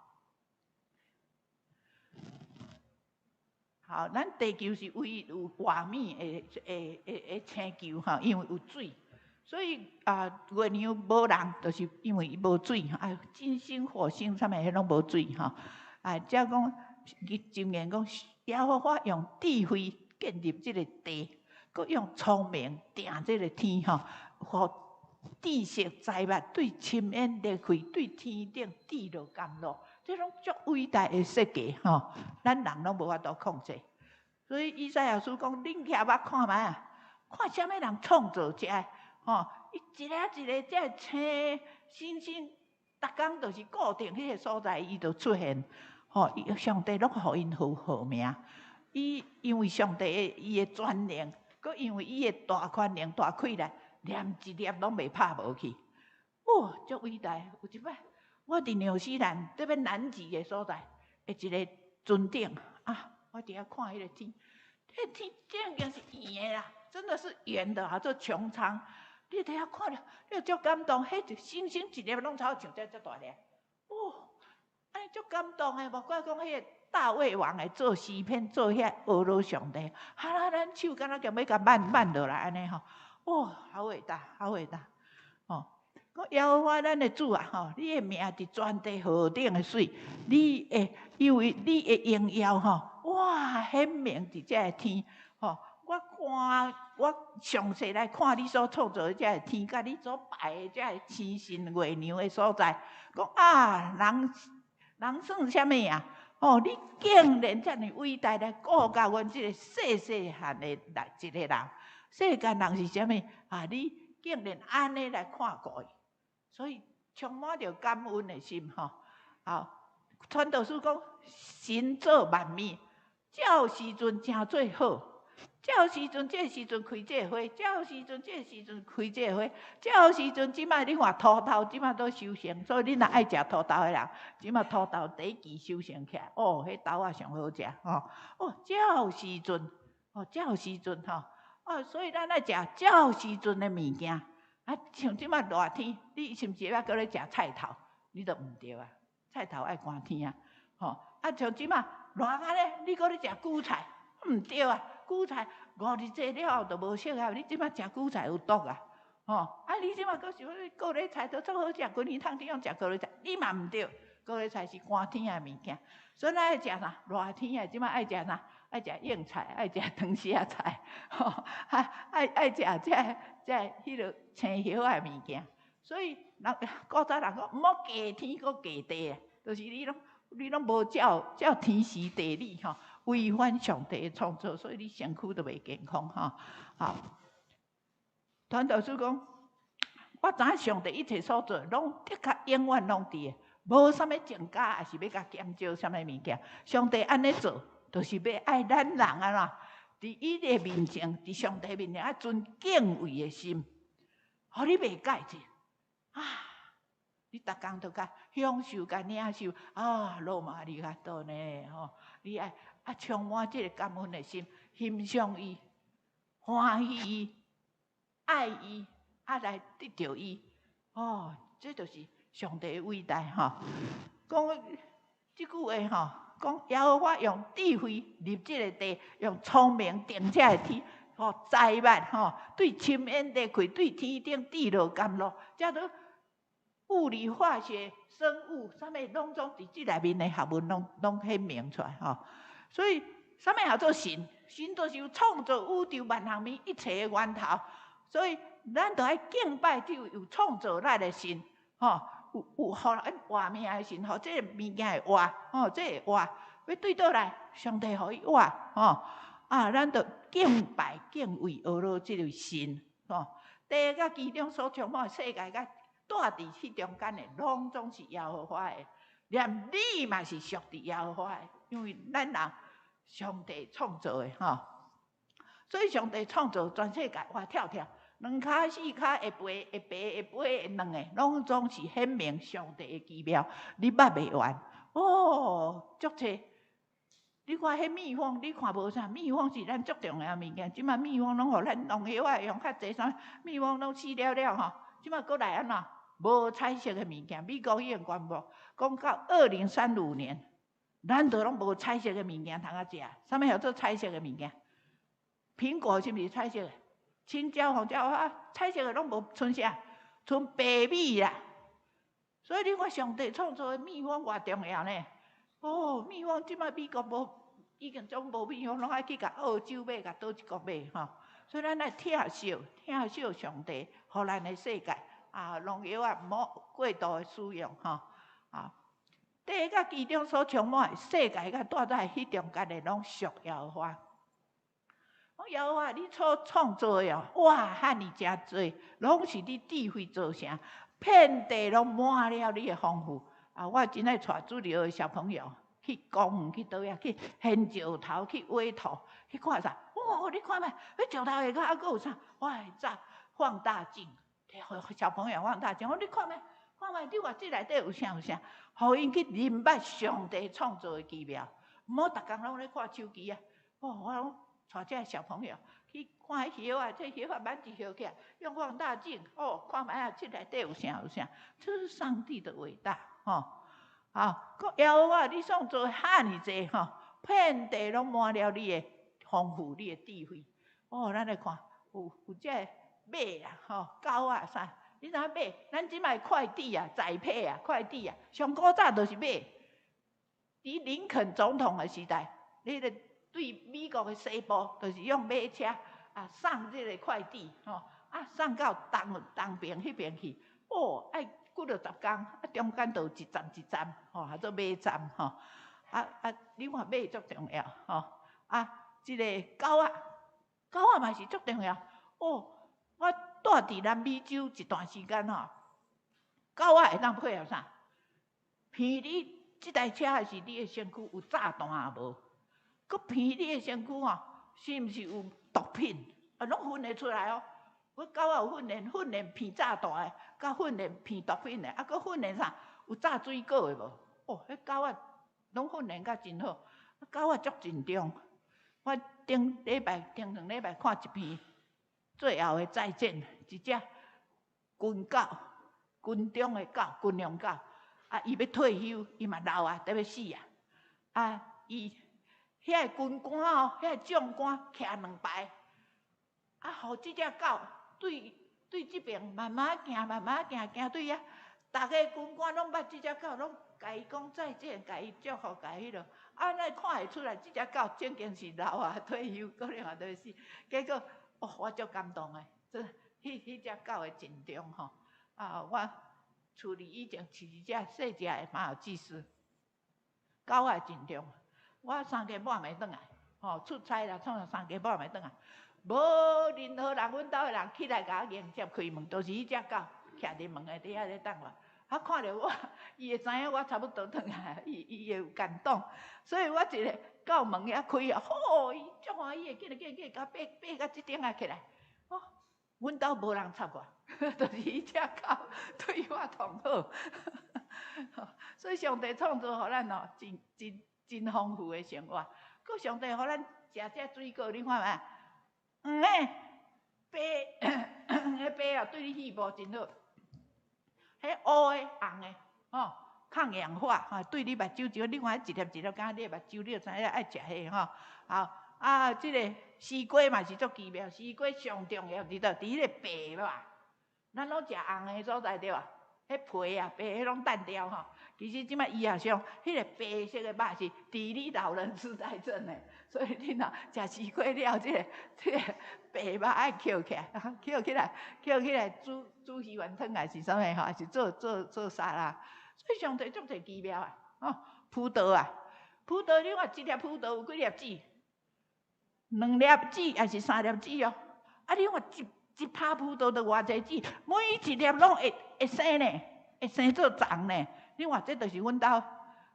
好，咱地球是唯一有活物的星球吼，因為有水，所以啊，月亮無人，就是因為伊無水啊。金星、火星啥物彼攏無水吼。啊，才講伊箴言講，耶和華用智慧建立這个地，閣用聰明定這个天吼，予知識財物對深淵裂開，對天頂滴落甘露。這攏足偉大的設計吼，咱人攏無法度控制。所以以賽亞書講，恁舉目看覓啊？看啥物人創造這个吼？伊一个一个這个星星星，逐工就是固定彼个所在，伊就出現。吼，伊上帝攏予𪜶號號名。伊因為上帝的伊的全能，閣因為伊的大權能、大氣力，連一粒攏袂拍無去。哦，足偉大！有一擺，我佇紐西蘭踮咧南極的所在，的一个船頂啊，我佇遐看彼个天，彼天正經是圓的啦，真的是圓的，叫做穹蒼。你佇遐看著，你足感動，彼星星一粒攏差像這遮大粒，哦，按呢足感動的，無怪講彼个大衛王會做詩篇，做遐呵咾上帝，哈啦，咱手敢若共欲共挽挽落來按呢吼，哦，好偉大，好偉大，哦。講耶和華咱的主啊，吼，你的名佇全地何等的媠，你的因為你的榮耀吼，哇，顯明佇這个天，吼，我看我詳細來看你所創造的這个天，佮你所擺的這个星辰月亮的所在，講啊，人人算啥物啊？哦，你竟然遮爾偉大來顧及阮這个細細漢的來一个人，世間人是啥物啊？你竟然按呢來看顧伊，所以充滿著感恩的心吼。好，傳道書講，神造萬物，照時陣成做好。照時陣，這個時陣開這個花；照時陣，這個時陣開這個花；照時陣，這擺你看土豆，這擺都收成，所以你若愛食土豆的人，這擺土豆第一期收成起來，哦，彼豆仔上好食吼。哦，照時陣，哦，照時陣吼，哦，所以咱愛食照時陣的物件。啊，像這擺熱天，你是毋是會閣咧食菜頭？你都毋對啊，菜頭愛寒天啊，吼。啊，像這擺熱啊咧，你閣咧食韭菜，毋對啊。韭菜五日節了後就無適合，你這擺食韭菜有毒啊！吼，啊你這擺閣想講高麗菜都足好食，規年冬天攏食高麗菜，你嘛毋對，高麗菜是寒天的物件，所以咱愛食啥？熱天的，這擺愛食啥？愛食莧菜，愛食糖蝦菜，吼，啊愛食這彼个青葉仔的物件。所以人古早人講，毋好逆天閣逆地啊，就是你攏無照照天時地利吼。違反上帝的創造，所以你身軀就袂健康吼。好，傳道書講，我知影上帝一切所做，攏的確永遠攏佇的，無啥物增加，抑是欲共減少啥物物件。上帝按呢做，就是欲愛咱人按怎，佇伊的面前，佇上帝面前愛存敬畏的心，予你袂改者啊！你逐工都共享受、共領受啊，羅馬里較多呢吼！你愛啊，充滿這个感恩的心，欣賞伊，歡喜伊，愛伊，啊來得著伊，哦，這就是上帝的偉大吼。講這句話吼，講耶和華用智慧立這个地，用聰明定這个天，吼災物吼，對深淵裂開，對天頂滴落甘露，這都物理、化學、生物，啥物攏總佇這內面的學問攏攏顯明出來吼。所以，啥物叫做神？神就是有創造宇宙萬項物一切的源頭。所以，咱就愛敬拜這位有創造咱的神，吼。有有予咱活命的神，予這个物件會活，吼，這會活，欲對佗來？上帝予伊活，吼，啊，咱就敬拜敬畏阿羅這位神，吼。地佮其中所充滿的世界，佮住佇彼中間的，攏總是耶和華的，連你嘛是屬佇耶和華的，因為咱人上帝創造的，吼。所以上帝創造全世界活跳跳。兩跤四跤會爬、會爬、會飛、會卵的，攏總是顯明上帝的奇妙，你捌袂完。哦，足濟！你看彼蜜蜂，你看無啥？蜜蜂是咱足重要的物件。這擺蜜蜂攏予咱農藥仔用較濟，啥蜜蜂攏死了了吼。這擺閣來按怎？無彩色的物件，美國已經宣布，講到2035年，咱都攏無彩色的物件通啊食。啥物叫做彩色的物件？蘋果是毋是彩色的？青椒、紅椒啊，彩色的攏無賰啥，賰白米啦。所以你看上帝創造的蜜蜂偌重要呢？哦，蜜蜂這擺美國無，已經總無蜜蜂，攏愛去共澳洲買，共佗一國買吼。所以咱愛疼惜，疼惜上帝，予咱的世界啊，農藥啊，毋好過度的使用吼。啊，地佮其中所充滿的世界，佮住在彼中間的，攏屬耶和華。講耶和華，你所創造的哦，哇，遐爾誠濟，攏是你智慧造成，遍地攏滿了你的豐富。啊，我真愛帶主日的小朋友去公園去佗位去掀石頭去挖土去看啥？哦，你看覓？彼石頭下跤猶閣有啥？我會走放大鏡，予小朋友放大鏡。我講你看覓？看覓？你看這內底有啥有啥？予𪜶去認捌上帝創造的奇妙。毋好逐工攏咧看手機啊！哦，我攏帶這小朋友去看彼葉仔，這葉仔挽一葉起來，用放大鏡哦，看覓啊？這內底有啥有啥？這是上帝的偉大，吼！啊，耶和華你創造遐爾濟吼，遍地攏滿了你的豐富，你的智慧。哦，咱來看，有有這个馬啊，吼，狗仔啥？你知影馬？咱這擺快遞啊，宅配啊，快遞啊，上古早就是馬。佇林肯總統的時代，彼个對美國的西部，就是用馬車啊送這个快遞，吼啊送到東東邊彼邊去。哦，愛幾落十工，啊中間就有一站一站，吼，叫做馬站，吼。啊啊，你看馬足重要，吼。啊，這个狗仔，狗仔嘛是足重要。哦，我住佇南美洲一段時間吼，狗仔會當配合啥？聞你這台車還是你的身軀有炸彈啊無？閣聞你的身軀吼，是毋是有毒品？啊，攏聞會出來哦。阮狗仔有訓練，訓練聞炸彈的，佮訓練聞毒品的，啊，閣訓練啥？有炸水果的無？哦，彼狗仔攏訓練甲真好，狗仔足盡忠。我頂禮拜、頂兩禮拜看一篇最後的再見，一隻軍狗，軍中的狗，軍用狗。啊，伊欲退休，伊嘛老啊，得欲死啊。啊，伊遐个軍官哦，遐个將官徛兩排，啊，予這隻狗對對這邊慢慢行，慢慢行，行對遐，逐个軍官攏捌這隻狗，攏共伊講再見，共伊祝福，共彼落。啊，咱看會出來，這隻狗正經是老啊，退休，可能也欲死。結果，哦，我足感動的，這彼彼隻狗的盡忠吼。啊，我厝裡以前飼一隻細隻的馬爾濟斯，狗仔盡忠。我三更半暝轉來，吼出差啦，創啥三更半暝轉來，無任何人，阮兜的人起來共我迎接開門，都是彼隻狗徛佇門的底下咧等我。啊，看著我，伊會知影我差不多轉來，伊伊會有感動，所以我一个到門遐開啊，吼，伊足歡喜的，緊緊緊，共我爬爬到這頂仔起來。哦，阮兜無人插我，就是彼隻狗對我上好。所以上帝創造予咱哦，真真真豐富的生活。閣上帝予咱食這水果，你看覓？黃的、白黃的白啊，對你肺部真好。彼烏的、紅的，吼，抗氧化吼，對你目睭就你看一粒一粒，敢若你目睭你就知影愛食彼吼。好啊，這个西瓜嘛是足奇妙，西瓜上重要佇佗？佇彼个白肉，咱攏食紅的所在對無？彼皮啊，白彼攏擲掉吼。其實這擺醫學上，彼个白色的肉是治你老人痴呆症的，所以你若食西瓜了，這个白肉愛抾起來，抾起來，抾起來煮煮魚丸湯還是啥物吼，還是做做做沙拉。所以上帝足濟奇妙啊！哦，葡萄啊，葡萄你看一粒葡萄有幾粒籽？兩粒籽還是三粒籽哦？啊，你看一一拍葡萄就偌濟籽，每一粒攏會會生呢，會生做欉呢。你看這就是阮兜，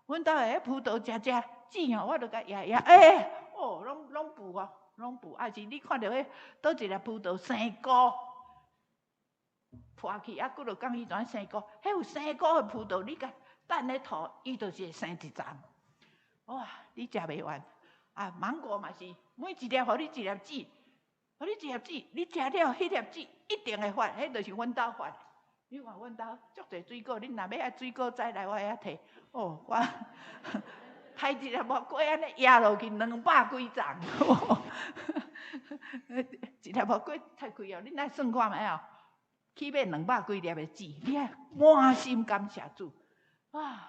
阮兜的彼葡萄食食籽吼，我就共壓壓，欸，哦，攏攏浮哦，攏浮。抑是你看著彼佗一粒葡萄生菇，破去啊，幾落工彼陣生菇，彼有生菇的葡萄，你共擲咧塗，伊就是會生一叢。哇，你食袂完。啊，芒果嘛是，每一粒予你一粒籽，予你一粒籽，你食了彼粒籽一定會發，彼就是阮兜發的。你看阮兜足濟水果，恁若欲愛水果摘來我遐提，哦，我刣一粒木瓜按呢壓落去兩百幾叢，一粒木瓜拆開哦，恁愛算看覓哦？起碼兩百幾粒的籽，你愛滿心感謝主，哇！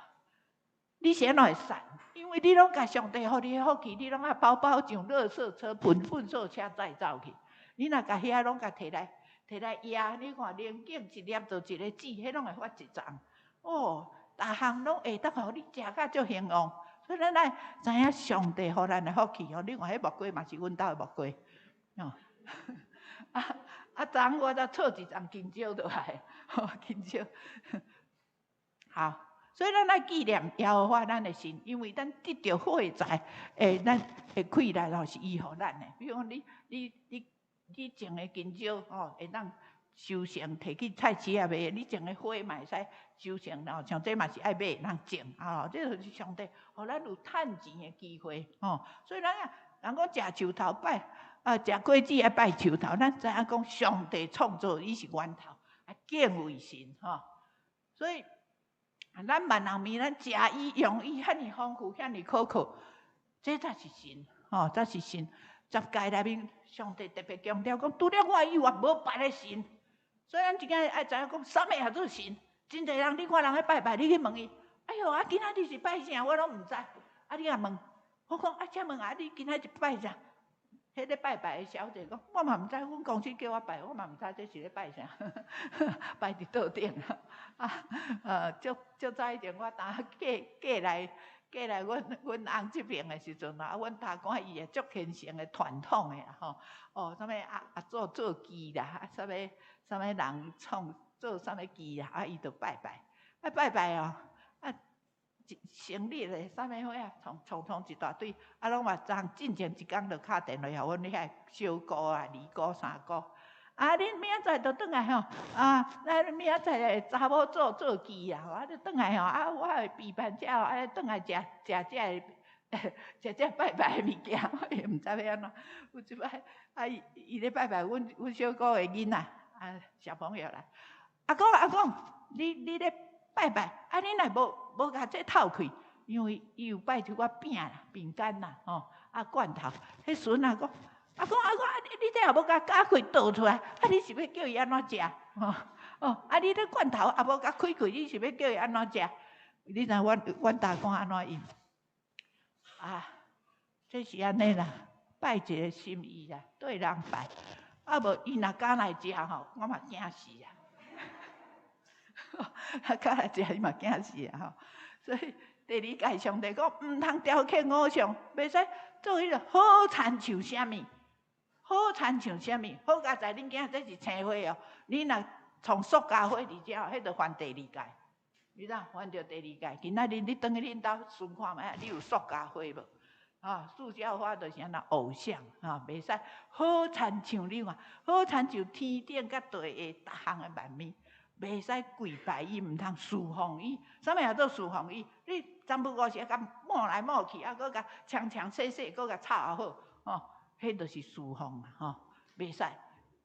你是按怎會散？因為你攏共上帝予你的福氣，你攏愛包包像垃圾車、糞糞掃車載走去。你若共遐攏共提來提來壓，你看寧景一粒就一个籽，彼攏會發一叢。哦，逐項攏會當予你食甲足興旺。所以咱愛知影上帝予咱的福氣哦。你看彼木瓜嘛是阮兜的木瓜，哦。啊啊！昨昏我才剉一叢香蕉落來，吼香蕉。好，所以咱愛紀念耶和華咱的神，因為咱得著貨財，咱的氣力吼是伊予咱的。比如講你你你你種的香蕉吼，會當收成提去菜市仔賣，你種的花嘛會使收成，吼，像這嘛是愛買會當種，吼，這就是上帝予咱有趁錢的機會，吼。所以咱啊，人講食樹頭拜，啊，食果子愛拜樹頭，咱知影講上帝創造伊是源頭，啊敬畏神吼。所以，咱萬人迷，咱食伊用伊，遐爾豐富，遐爾可靠，這才是神，吼，才是神。十誡內面，上帝特別強調講，除了我以外，無別个神。所以咱一定愛知影講，啥物叫做神？真濟人，你看人咧拜拜，你去問伊，哎喲，啊，今仔日是拜啥？我攏毋知。啊，你若問，我講啊，請問啊，你今仔日拜啥？彼个拜拜的小姐講，我嘛毋知，阮公司叫我拜，我嘛毋知這是咧拜啥，拜佇桌頂。啊，足足早以前我當過過來過來阮阮翁這爿的時陣啊，阮大官伊會足虔誠的傳統的啦吼，哦，啥物啊啊做做乩啦，啊啥物啥物人創做啥物乩啊，啊伊就拜拜，啊拜拜哦，啊成立的啥物伙啊，創創創一大堆，啊攏嘛昨進前一工就敲電話予阮遐小姑啊、二姑、三姑，啊恁明仔載就轉來吼，啊咱明仔載查某做做乩啊，啊你轉來吼，啊我會備辦遮啊轉來食食這个食這拜拜的物件，我也毋知欲按怎。有一擺啊伊伊咧拜拜，阮阮小姑的囡仔啊小朋友來，阿公阿公，你你咧拜拜，啊你若無無共這透開，因為伊有拜一寡餅啦、餅乾啦，吼啊罐頭。彼孫仔講，阿公阿公，啊你你這也無共咬開倒出來，啊你是欲叫伊按怎食？吼哦，啊你這罐頭也無共開開，你是欲叫伊按怎食？你知阮阮大官按怎應？啊，這是按呢啦，拜一个心意啦，對人拜，啊無伊若敢來食吼，我嘛驚死啊！敢來食伊嘛驚死啊！吼，所以第二誡上帝講，毋通雕刻偶像，袂使做彼个好親像啥物，好親像啥物，好佳哉，恁囝這是青花哦，你若創塑膠花佇遮，彼就犯第二誡。你知犯著第二誡。今仔日你轉去恁兜巡看覓，你有塑膠花無？啊，塑膠花就是按怎偶像，啊，袂使好親像你看，好親像天頂佮地下逐項的萬物，袂使跪拜伊，毋通侍奉伊。啥物叫做侍奉伊？你三不五時共抹來抹去，啊，閣共沖沖洗洗，閣共擦好，吼，彼就是侍奉啊，吼，袂使。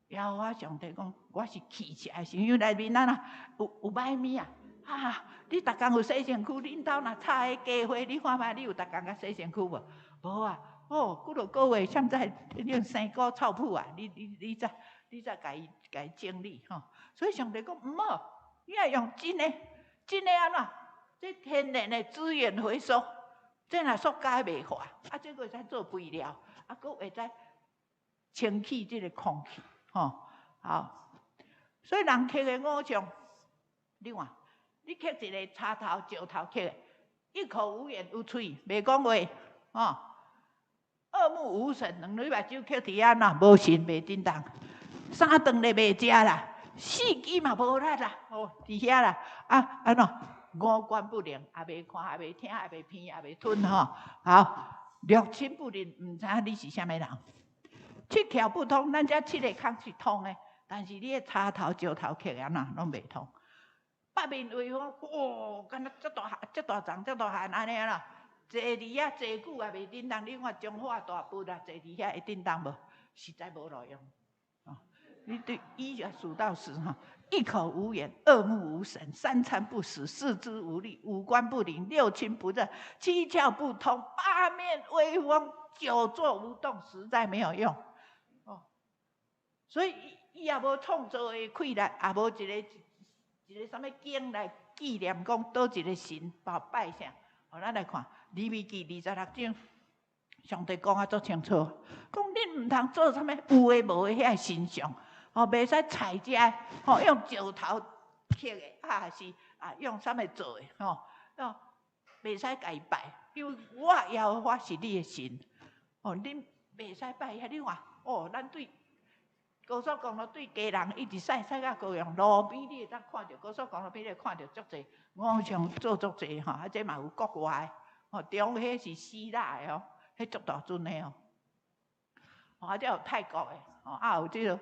耶和華上帝講，我是氣邪的神，因為內面咱啊有有歹物啊。啊，你逐工有洗身軀，恁兜若插彼家花，你看覓你有逐工共洗身軀無？無啊！哦，幾落個月，現在用生果臭麩啊！你再共伊整理吼。所以上帝講毋好，你愛用真的，真的按怎？這天然的資源回收，這若塑膠袂化，啊，這閣會使做肥料，啊，閣會使清氣這個空氣，吼。好，所以人刻的偶像，你看，你刻一个柴頭石頭刻的，一口無言有喙，袂講話，吼。二目無神，兩對目睭刻佇遐呐，無神袂振動，三頓咧袂食啦，四肢嘛無力啦，哦，佇遐啦，啊，按怎？五官不靈，也袂看，也袂聽，也袂鼻，也袂吞，吼。好，六親不認，毋知影你是啥物人。七竅不通，咱這七个孔是通的，但是你的柴頭石頭刻按怎攏袂通。八面威風，哦，敢若遮大遮大叢遮大漢按呢啦。坐佇遐坐久也袂振動，你看彰化大佛啊，坐佇遐會振動無？實在無路用。哦，你對一數到十哈，一口無言，二目無神，三餐不食，四肢無力，五官不靈，六親不認，七竅不通，八面威風，久坐無動，實在沒有用。哦，所以伊也無創造的氣力，也無一个一个啥物經來紀念講佗一个神拜拜啥。好，咱來看利未記26章，上帝講啊足清楚，講恁毋通做啥物有的無的遐神像，吼，袂使採這个，吼，用石頭刻的，啊是啊用啥物做的，吼，哦，袂使共伊拜，因為我耶和華是你的神，哦，恁袂使拜遐。你看，哦，咱對高速公路對基隆一直駛駛到高雄，路邊你會當看著高速公路邊你會看著足濟偶像做足濟吼，啊這嘛有國外的，吼，中彼是希臘的哦，彼足大尊的哦，啊這有泰國的，吼，啊有這个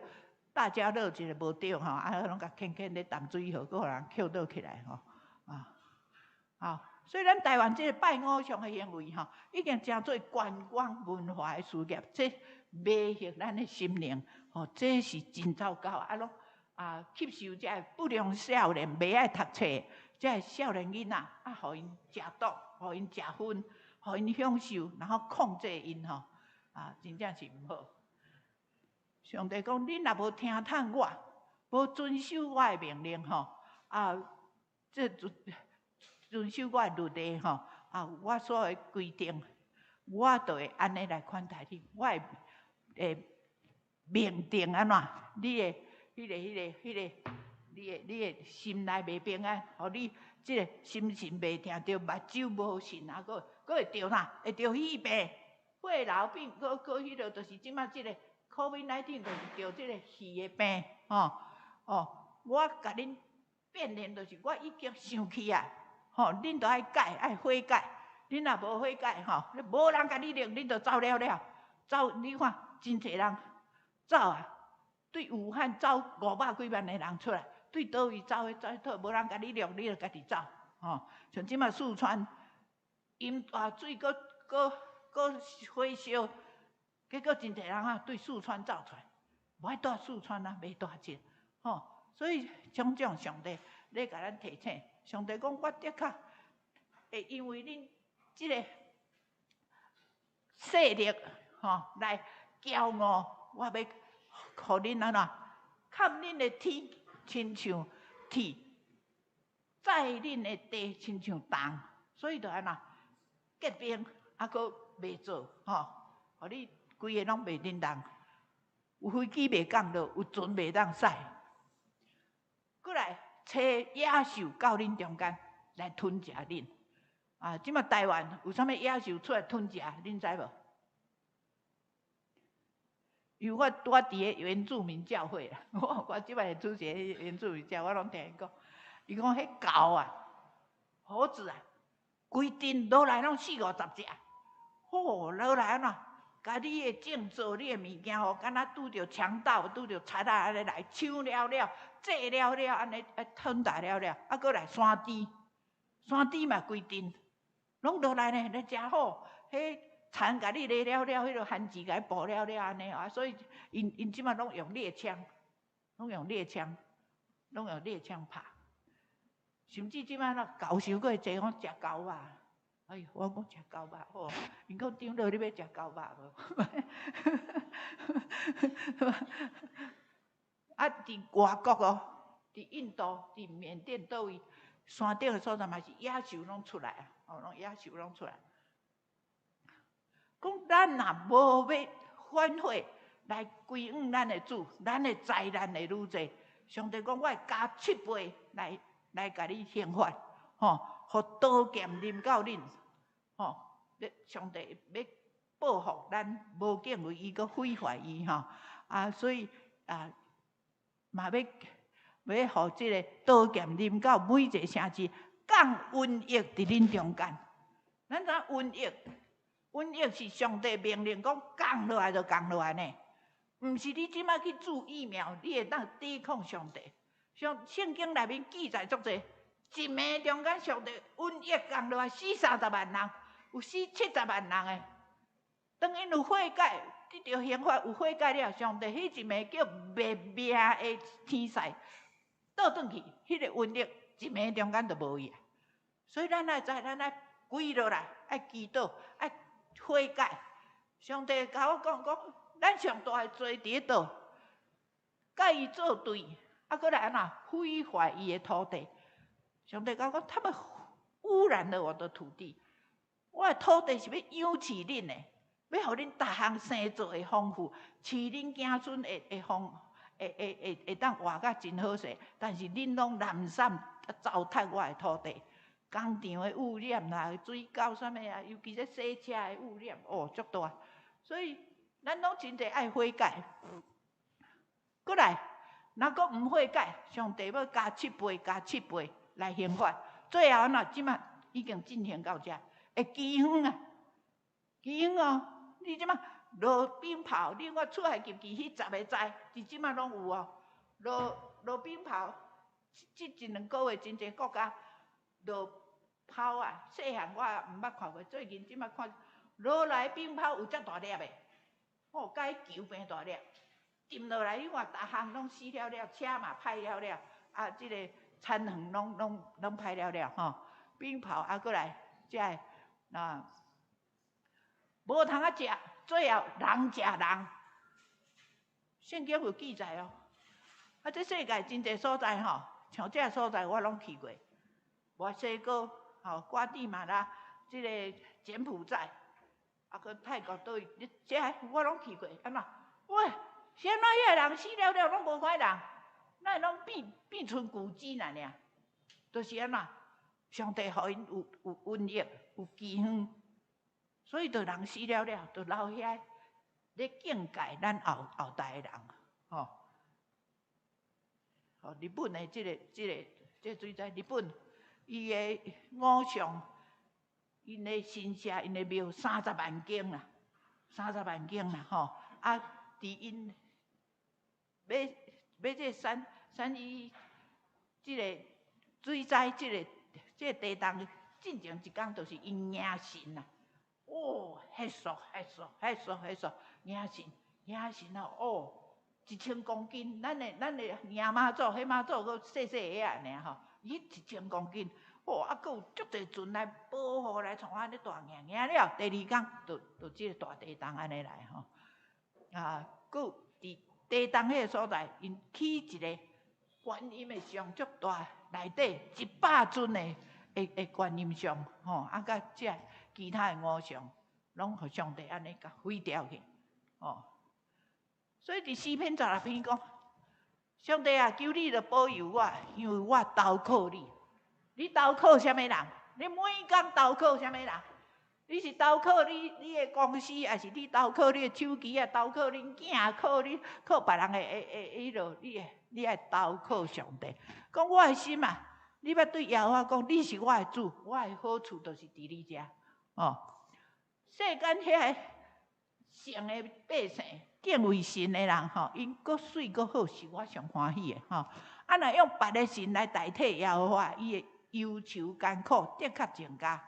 大家樂一个無對吼，啊攏共牽牽咧淡水河，閣予人抾倒起來吼，啊，好，所以咱台灣這个拜偶像的行為吼，已經成做觀光文化的事業，這迷惑咱的心靈，吼，這是真糟糕啊！攏啊吸收這个不良少年袂愛讀冊，這个少年囡仔啊，予𪜶食毒，予𪜶食薰，予𪜶享受，然後控制𪜶吼，啊，真正是毋好。上帝講，恁若無聽從我，無遵守我的命令吼，啊，這遵守我的律例吼，啊，我所的規定，我就會按呢來款待你。我會命定按怎？你的彼个、彼个、彼个，你的心內袂平安，予你這个心神袂定，著目睭無神，啊，閣會著啥？會著肺病、血流病，閣彼个就是這擺這个 COVID-19 就是著這个肺的病，吼哦！我共恁變現，就是我已經生氣啊，吼！恁著愛改，愛悔改。恁若無悔改，吼，無人共你錄，恁就走了了。走，你看真濟人走啊，對武漢走五百幾萬的人出來，對佗位走的走，無人共你錄，你就家己走，吼。像這擺四川淹大水，閣閣閣火燒，結果真濟人啊對四川走出來，無愛蹛四川啊，袂蹛這，吼。所以種種上帝咧共咱提醒，上帝講我的確會因為恁這个勢力，吼來驕傲，我欲予恁按怎，崁恁的天親像鐵，載恁的地親像銅，所以就按怎結冰，啊，閣袂做，吼，予你規个攏袂振動，有飛機袂降落，有船袂當駛。閣來差野獸到恁中間來吞食恁。啊，這擺台灣有啥物野獸出來吞食，恁知無？因為我拄仔佇个原住民教會啦，我這擺出席原住民教，我攏聽𪜶講，伊講彼猴啊、猴子啊，規陣落來攏四五十隻，吼落來按怎？共你的種作、你的物件吼，敢若拄著強盜、拄著賊仔按呢來搶了了、借了了，按呢啊吞噬了了，啊閣來山豬，山豬嘛規陣，攏落來呢，咧食好，彼田共你犁了了，彼个番薯共你剝了了按呢啊，所以𪜶𪜶這擺攏用獵槍，攏用獵槍，攏用獵槍拍。甚至這擺啦猴傷過濟，講食狗肉。哎喲，我講食狗肉吼，𪜶講長老你欲食狗肉無？啊，佇外國哦，佇印度、佇緬甸佗位山頂的所在嘛是野獸攏出來啊，哦，攏野獸攏出來。講咱若無欲反悔來歸向咱的主，咱的災難會愈濟。上帝講，我會加七倍來共你刑罰，吼，予刀劍臨到恁，吼，上帝欲報復咱無敬畏伊，閣毀壞伊，吼，啊，所以啊，嘛欲欲予這个刀劍臨到每一个城市，降瘟疫佇恁中間。咱知影瘟疫，瘟疫是上帝命令講降落來就降落來呢，毋是你這擺去注疫苗，你會當抵抗上帝。像聖經內面記載足濟，一暝中間上帝瘟疫降落來死30萬人，有死70萬人的。當𪜶有悔改，得著刑罰有悔改了，上帝彼一暝叫滅命的天使倒轉去，彼個瘟疫一暝中間就無去啊。所以咱愛知，咱愛跪落來，愛祈禱，愛悔改。上帝共我講講，咱上大的罪佇咧佗，佮伊作對，啊，閣來按怎毀壞伊的土地。上帝共我講，他們污染了我的土地，我的土地是欲養飼恁的。欲予恁逐項生做會豐富，飼恁子孫會會豐，會會會會當活甲真好勢。但是恁攏濫散糟蹋我的土地，工廠的污染啦，水溝啥物啊，尤其這洗車的污染，哦，足大。所以咱攏真濟愛悔改。閣來，若閣毋悔改，上帝欲加七倍、加七倍來刑罰。最後按怎？這擺已經進行到遮，會饑荒啊，饑荒哦！你這擺落冰雹，你看出埃及記彼十个災，佇這擺攏有哦。落落冰雹，這一兩個月真濟國家落雹啊！細漢我也毋捌看過，最近這擺看落來冰雹有遮大粒的，哦，佮球般大粒，沉落來，你看逐項攏死了了，車嘛歹了了，啊，這个田園攏攏攏歹了了吼。冰雹啊，閣來這个啊。無通啊食，最後人食人。聖經有記載哦。啊，這世界真濟所在吼，像這所在我攏去過，墨西哥、吼瓜地馬拉、這个柬埔寨，啊，閣泰國佗位，你這我攏去過。按怎？喂，是按怎遐个人死了了攏無看人，哪會攏變變賰舊址爾爾？就是按怎？上帝予𪜶有有瘟疫，有饑荒。所以，就人死了了，就留遐咧警戒咱後後代的人，吼。吼，日本的這个、這个、這個水災，日本伊的偶像，𪜶的神社，𪜶的廟三十萬間啦，三十萬間啦，吼。啊，佇𪜶欲欲這三三一這个水災，這个這個地動進前一工，就是𪜶迎神啦。哦，彼速彼速彼速彼速，迎神迎神啊！哦，1000公斤，咱的迎媽祖，彼媽祖閣細細个仔爾吼，伊一千公斤，哦，啊，閣有足濟船來保護來創按呢大迎迎了，第二工就就這个大地動按呢來吼，啊，閣有佇地動彼个所在，𪜶起一个觀音的像足大，內底100尊的的的觀音像，吼，啊，佮這其他的偶像，攏予上帝按呢共毀掉去，哦。所以佇詩篇十六篇講，上帝啊，求你著保佑我，因為我投靠你。你投靠啥物人？你每工投靠啥物人？你是投靠你你的公司，抑是你投靠你的手機啊？投靠恁囝，靠你靠別人的的的彼落？你的你愛投靠上帝。講我的心啊，你欲對耶和華講，你是我的主，我的好處就是佇你遮。哦，世間遐個聖的百姓，敬畏神的人吼，𪜶閣媠閣好，是我上歡喜的吼。啊，若用別的神來代替耶和華，伊的憂愁艱苦的確增加。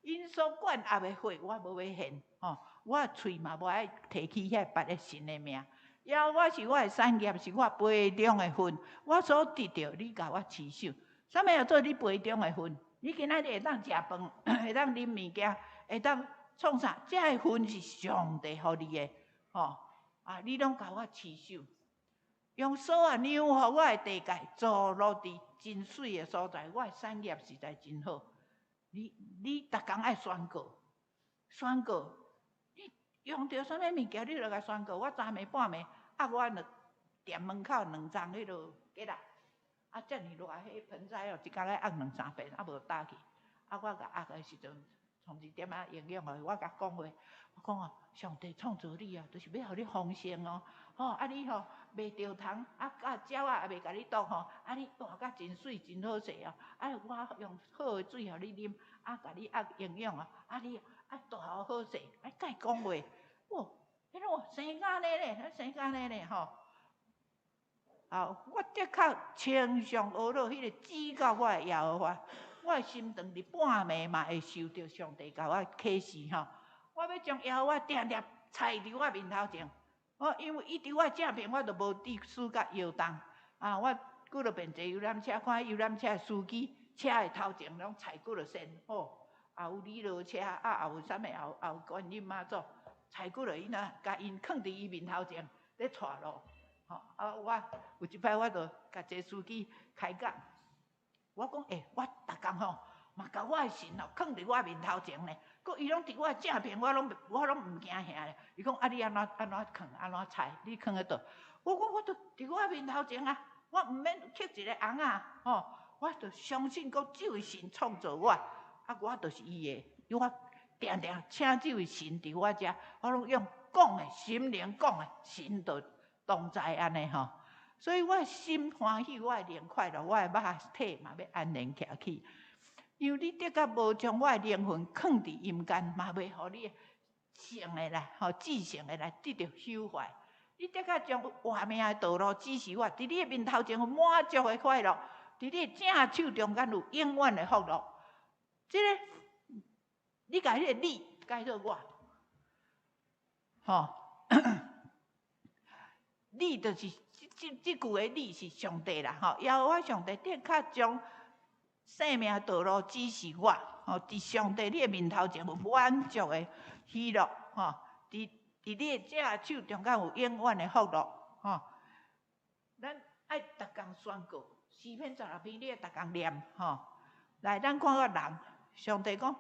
𪜶所灌壓的血，我無欲獻吼，我的喙嘛無愛提起遐別的神的名。耶和華是我的產業，是我杯中的份，我所得著，你共我持守。啥物叫做你杯中的份？你今仔日會當食飯，會當啉物件，會當創啥？這个份是上帝予你的，吼！啊，你攏共我持守，用索仔量予我的地界，坐落佇真媠的所在，我的產業實在真好。你逐工愛宣告，宣告，你用著啥物物件，你就共宣告。我昨暝半暝，啊，我兩店門口兩叢彼落結啊，啊，遮爾熱，彼盆栽哦，一工愛壓兩三遍，啊無焦去。啊，我共壓的時陣，創一點仔營養予伊，我共講話，我講哦，上帝創造你哦，就是欲予你豐盛哦，吼，啊你吼袂著蟲，啊佮鳥仔也袂共你毒吼，啊你活甲真媠真好勢哦，啊我用好的水予你啉，啊共你壓營養哦，啊你啊大好好勢，啊共伊講話，哇，彼落生甲按呢咧，生甲按呢咧吼。啊，我的確稱頌呵咾彼个指教我的耶和華，我的心腸佇半暝嘛會受著上帝共我啟示吼。我欲將耶和華定定採佇我面頭前，我因為伊佇我正邊，我就無致輸甲搖動。啊，我幾落遍坐遊覽車，看遊覽車的司機車的頭前攏採幾落仙吼，也有彌勒車，啊，也有啥物，也有觀音媽祖，採幾落𪜶啊，共𪜶囥佇伊面頭前咧帶路。吼啊！我有一擺我就共一個司機開講，我講欸，我逐工吼嘛共我的神哦囥佇我面頭前呢，閣伊攏佇我正邊，我攏毋驚嚇咧。伊講啊，你按怎按怎囥按怎採？你囥佇佗？我講我就佇我面頭前啊，我毋免刻一个尪仔吼，我就相信講這位神創造我，啊，我就是伊的，因為我定定請這位神佇我遮，我攏用講的心靈講的，神就同在按呢吼，所以我的心歡喜，我的靈快樂，我的肉體嘛欲安然徛起。因為你的確無將我的靈魂囥佇陰間，嘛袂予你的聖的來，吼至聖的來得著朽壞。你的確將活命的道路指示我，佇你的面頭前有滿足的快樂，佇你的正手中間有永遠的福樂。這个，你共彼个你改做我，吼。你就是這句的你是上帝啦，吼！耶和華上帝的確將生命道路指示我，吼！佇上帝你的面頭前有滿足的喜樂，吼！佇你的正手中間有永遠的福樂，吼！咱愛逐工宣告詩篇十六篇，你愛逐工念，吼！來，咱看看人，上帝講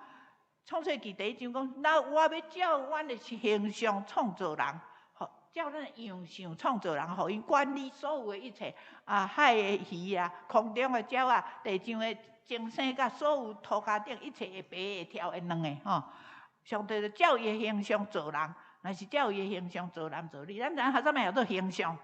創世記第一章講，那我欲照阮的形象創造人。照咱的樣相創造人，予𪜶管理所有的一切，啊，海的魚啊，空中的鳥仔，地上的眾生，佮所有塗跤頂一切會爬會跳會卵的吼。上帝就照伊的形象造人，若是照伊的形象造男造女，咱知影啥物叫做形象？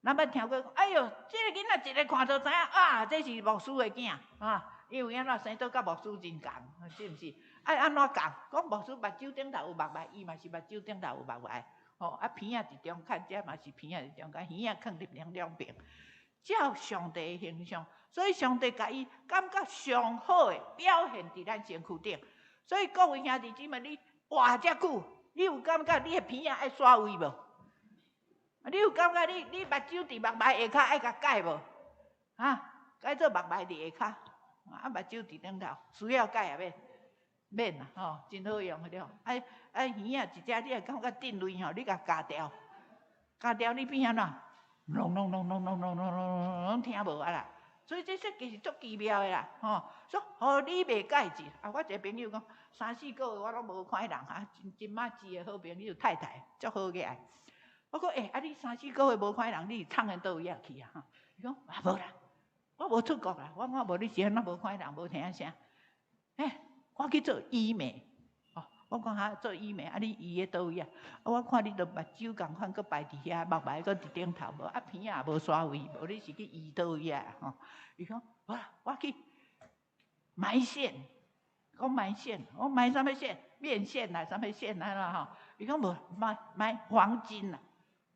咱捌聽過，哎喲，這个囡仔一个看就知影，啊，這是牧師的囝，啊，因為按怎生做佮牧師真仝，是毋是？愛按怎仝？講牧師目睭頂頭有目眉，伊嘛是目睭頂頭有目眉。吼，啊鼻仔佇中間，這嘛是鼻仔佇中間，耳仔囥佇兩兩邊，照上帝的形象，所以上帝共伊感覺上好的表現佇咱身軀頂。所以各位兄弟姊妹，你活遮久，你有感覺你的鼻仔愛徙位無？你有感覺你目睭佇目眉下跤愛共改無？啊，改做目眉佇下跤，啊目睭佇頂頭，需要改也免？免啦，吼，真好用的了。啊啊耳仔一隻，你若感覺振雷吼，你共咬掉，咬掉你變按怎？隆隆隆隆隆隆隆隆攏聽無啊啦。所以這設計是足奇妙的啦，吼。說予你袂改一，啊，我一个朋友講，三四個月我攏無看彼人哈，真真馬一个好朋友太太，足好額。我講欸，啊你三四個月無看彼人，你是藏佇佗位仔去啊？伊講啊無啦，我無出國啦，我講無你是按怎無看彼人，無聽聲？欸，我去做醫美，哦，我講哈做醫美，啊你醫佇佗位啊？啊我看你都目睭仝款，閣擺佇遐，目眉閣佇頂頭無，啊鼻仔也無徙位，無你是去醫佗位啊？吼，伊講無啦，我去埋線，講埋線，我埋啥物線？麵線啦，啥物線啊啦吼？伊講無埋埋黃金啦。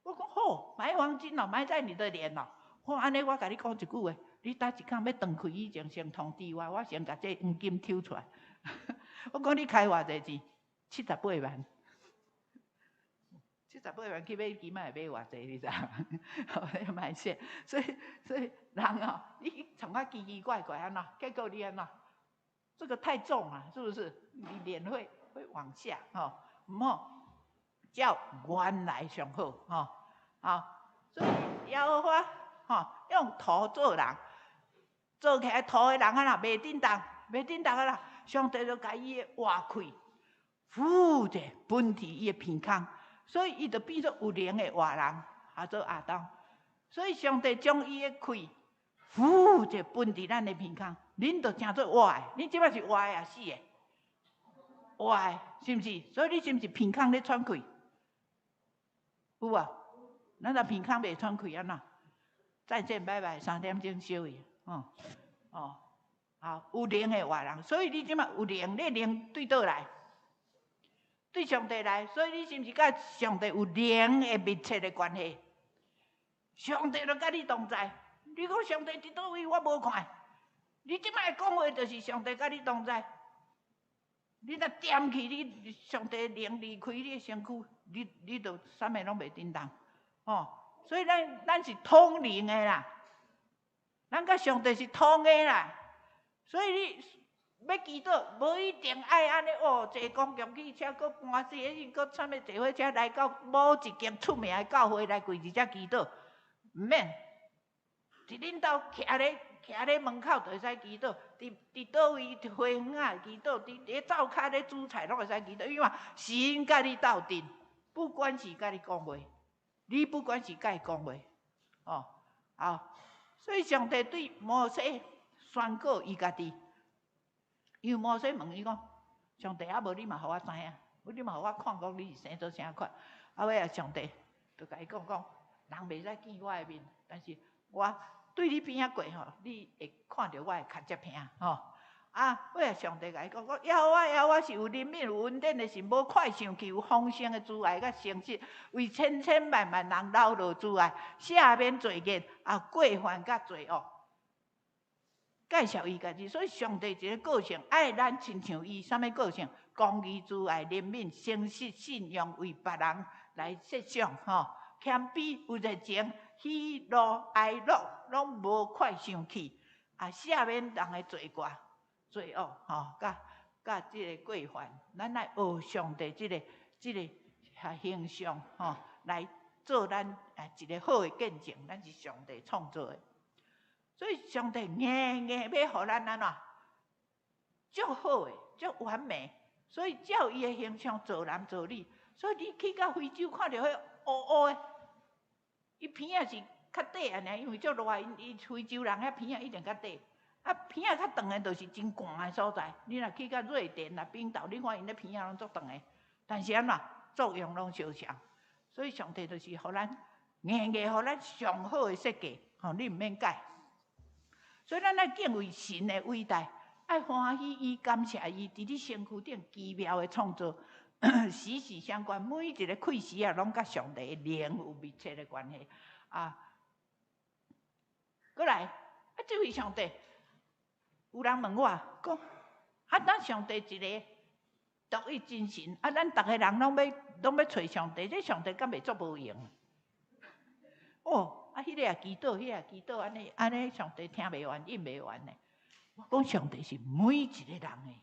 我講好，埋黃金哦，埋在你的臉哦。我按呢，我共你講一句話，你佗一工欲斷開以前，先通知我，我先共這黃金抽出來。我講你開偌濟錢？78萬。78萬去買機嘛會買偌濟，你知無？買線，所以人哦，你創啊奇奇怪怪按怎？結果你按怎？這個太重了，是不是？你臉會往下，吼，毋好，照原來上好，吼，好，所以耶和華，吼，用土做人，做起來土的人啊啦，袂振動，袂振動啊啦，上帝就共伊的活氣，呼者噴佇伊的鼻孔。所以伊就變做有靈的活人，號做亞當。所以上帝將伊的氣，呼者噴佇咱的鼻孔，恁就成做活的。恁這擺是活的抑死的？活的，是毋是？所以你是毋是鼻孔咧喘氣？有無？咱若鼻孔袂喘氣按怎？再見，拜拜，3點鐘燒去。哦哦，好，有靈的活人，所以你這擺有靈，你靈對佗來？對上帝來，所以你是毋是佮上帝有靈的密切的關係？上帝就佮你同在。你講上帝佇佗位，我無看。你這擺講話，就是上帝佮你同在。你若恬去，你上帝靈離開你的身軀，你就啥物攏袂振動。哦，所以咱是通靈的啦，咱佮上帝是通的啦。所以你欲祈禱，無一定愛按呢哦，坐公共汽車，閣搬這個，閣啥物坐火車來到某一間出名的教會來跪佇遮祈禱，毋免。佇恁兜徛咧門口就會使祈禱，佇佗位花園仔祈禱，佇咧灶跤咧煮菜攏會使祈禱，因為神佮你鬥陣，不管是佮你講話，你不管是佮伊講話，哦，好，所以上帝對摩西宣告伊家己。因為摩西問伊講：上帝啊，無你嘛予我知影，無你嘛予我看講你是生做啥款。啊尾啊，上帝就共伊講講，人袂使見我的面，但是我對你邊仔過吼，你會看著我的尻脊骿吼。啊尾啊，上帝共伊講講，耶和華耶和華是有憐憫、有恩典的神，無快生氣，有豐盛的慈愛佮誠實，為千千萬萬人流露慈愛，赦免罪孽，啊過犯佮罪惡。介紹伊家己，所以上帝一个個性，愛咱親像伊啥物個性？公義、慈愛、憐憫、誠實、信用，為別人來設想，吼，謙卑、有熱情、喜怒哀樂，攏無快生氣，啊，赦免人的罪過、罪惡，吼，佮這个過犯，咱愛學上帝這个形象，吼，來做咱啊一个好的見證，咱是上帝創造的。所以上帝硬硬欲予咱按怎？足好的，足完美。所以照伊的形象造男造女。所以你去到非洲看著彼烏烏的，伊鼻仔是較短按呢，因為足熱，伊非洲人遐鼻仔一定較短。啊，鼻仔較長的，就是真寒的所在。你若去到瑞典啊、冰島，你看𪜶的鼻仔攏足長的，但是按怎作用攏相像。所以上帝就是予咱硬硬予咱上好的設計，吼，你毋免改。所以咱愛敬畏神的偉大，愛歡喜伊、感謝伊，佇你身軀頂奇妙的創造，息息相關。每一个氣息啊，攏佮上帝的靈有密切的關係。啊，過來，啊，這位上帝，有人問我講，啊，咱上帝一个獨一真神，啊，咱逐个人攏欲揣上帝，這上帝敢袂足無閒？哦。啊，彼个也祈禱，彼個也祈禱，按呢按呢，上帝聽袂完，應袂完呢。我講上帝是每一個人的，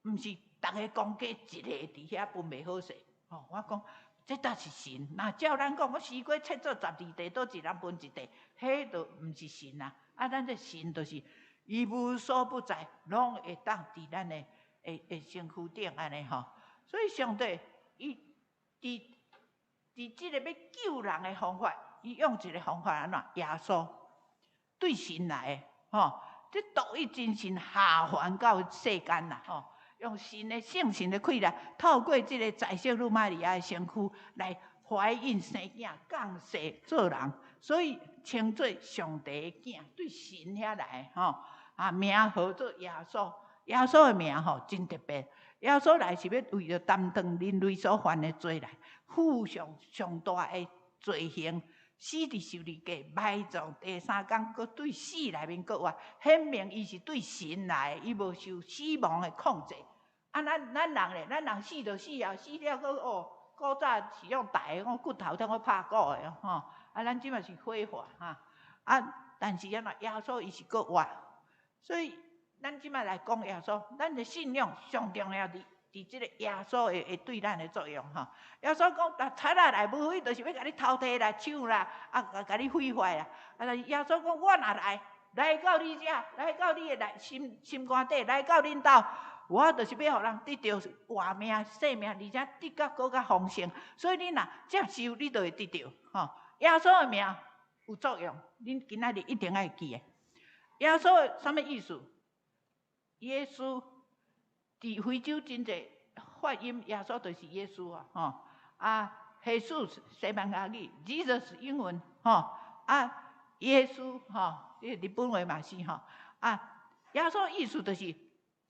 毋是逐个公家一个佇遐分袂好勢。吼，我講這才是神。若照咱講，我西瓜切做12塊，佗一人分一塊，彼就毋是神啊。啊，咱這神就是伊無所不在，攏會當佇咱的身軀頂按呢吼。所以上帝伊佇這个欲救人的方法。伊用一個方法按怎？耶穌對神來的，吼，這獨一真神下凡到世間啦，吼，用神的聖神的氣力，透過這个宰相女瑪利亞的身軀來懷孕生囝，降世做人，所以稱做上帝的囝，對神遐來的，吼，啊名號做耶穌，耶穌的名吼真特別，耶穌來是欲為著擔當人類所犯的罪來，負上上大的罪行。死佇十字架，埋葬，第三工，閣對死內面閣活，顯明伊是對神來的，伊無受死亡的控制。啊，咱人咧，咱人死就死啊，死了閣哦，古早是用抬的，講骨頭通去拍鼓的吼。啊，咱這馬是火化哈。啊，但是按怎耶穌伊是閣活，所以咱這馬來講耶穌，咱的信仰上重要佇這个耶穌會對咱的作用吼。耶穌講，若賊仔來，無非就是欲共你偷提啦、搶啦，啊，共你毀壞啦。啊，但是耶穌講，我若來，來到你遮，來到你的內心心肝底，來到恁兜，我就是欲予人得著活命、生命，而且得甲閣較豐盛。所以你若接受，你就會得著吼。耶穌的名有作用，恁今仔日一定愛記的。耶穌啥物意思？耶穌佇非洲真濟發音，耶穌就是耶穌啊，吼啊，耶穌西班牙語，Jesus 英文，吼啊，耶穌吼，這個日本話嘛是吼啊，耶穌意思就是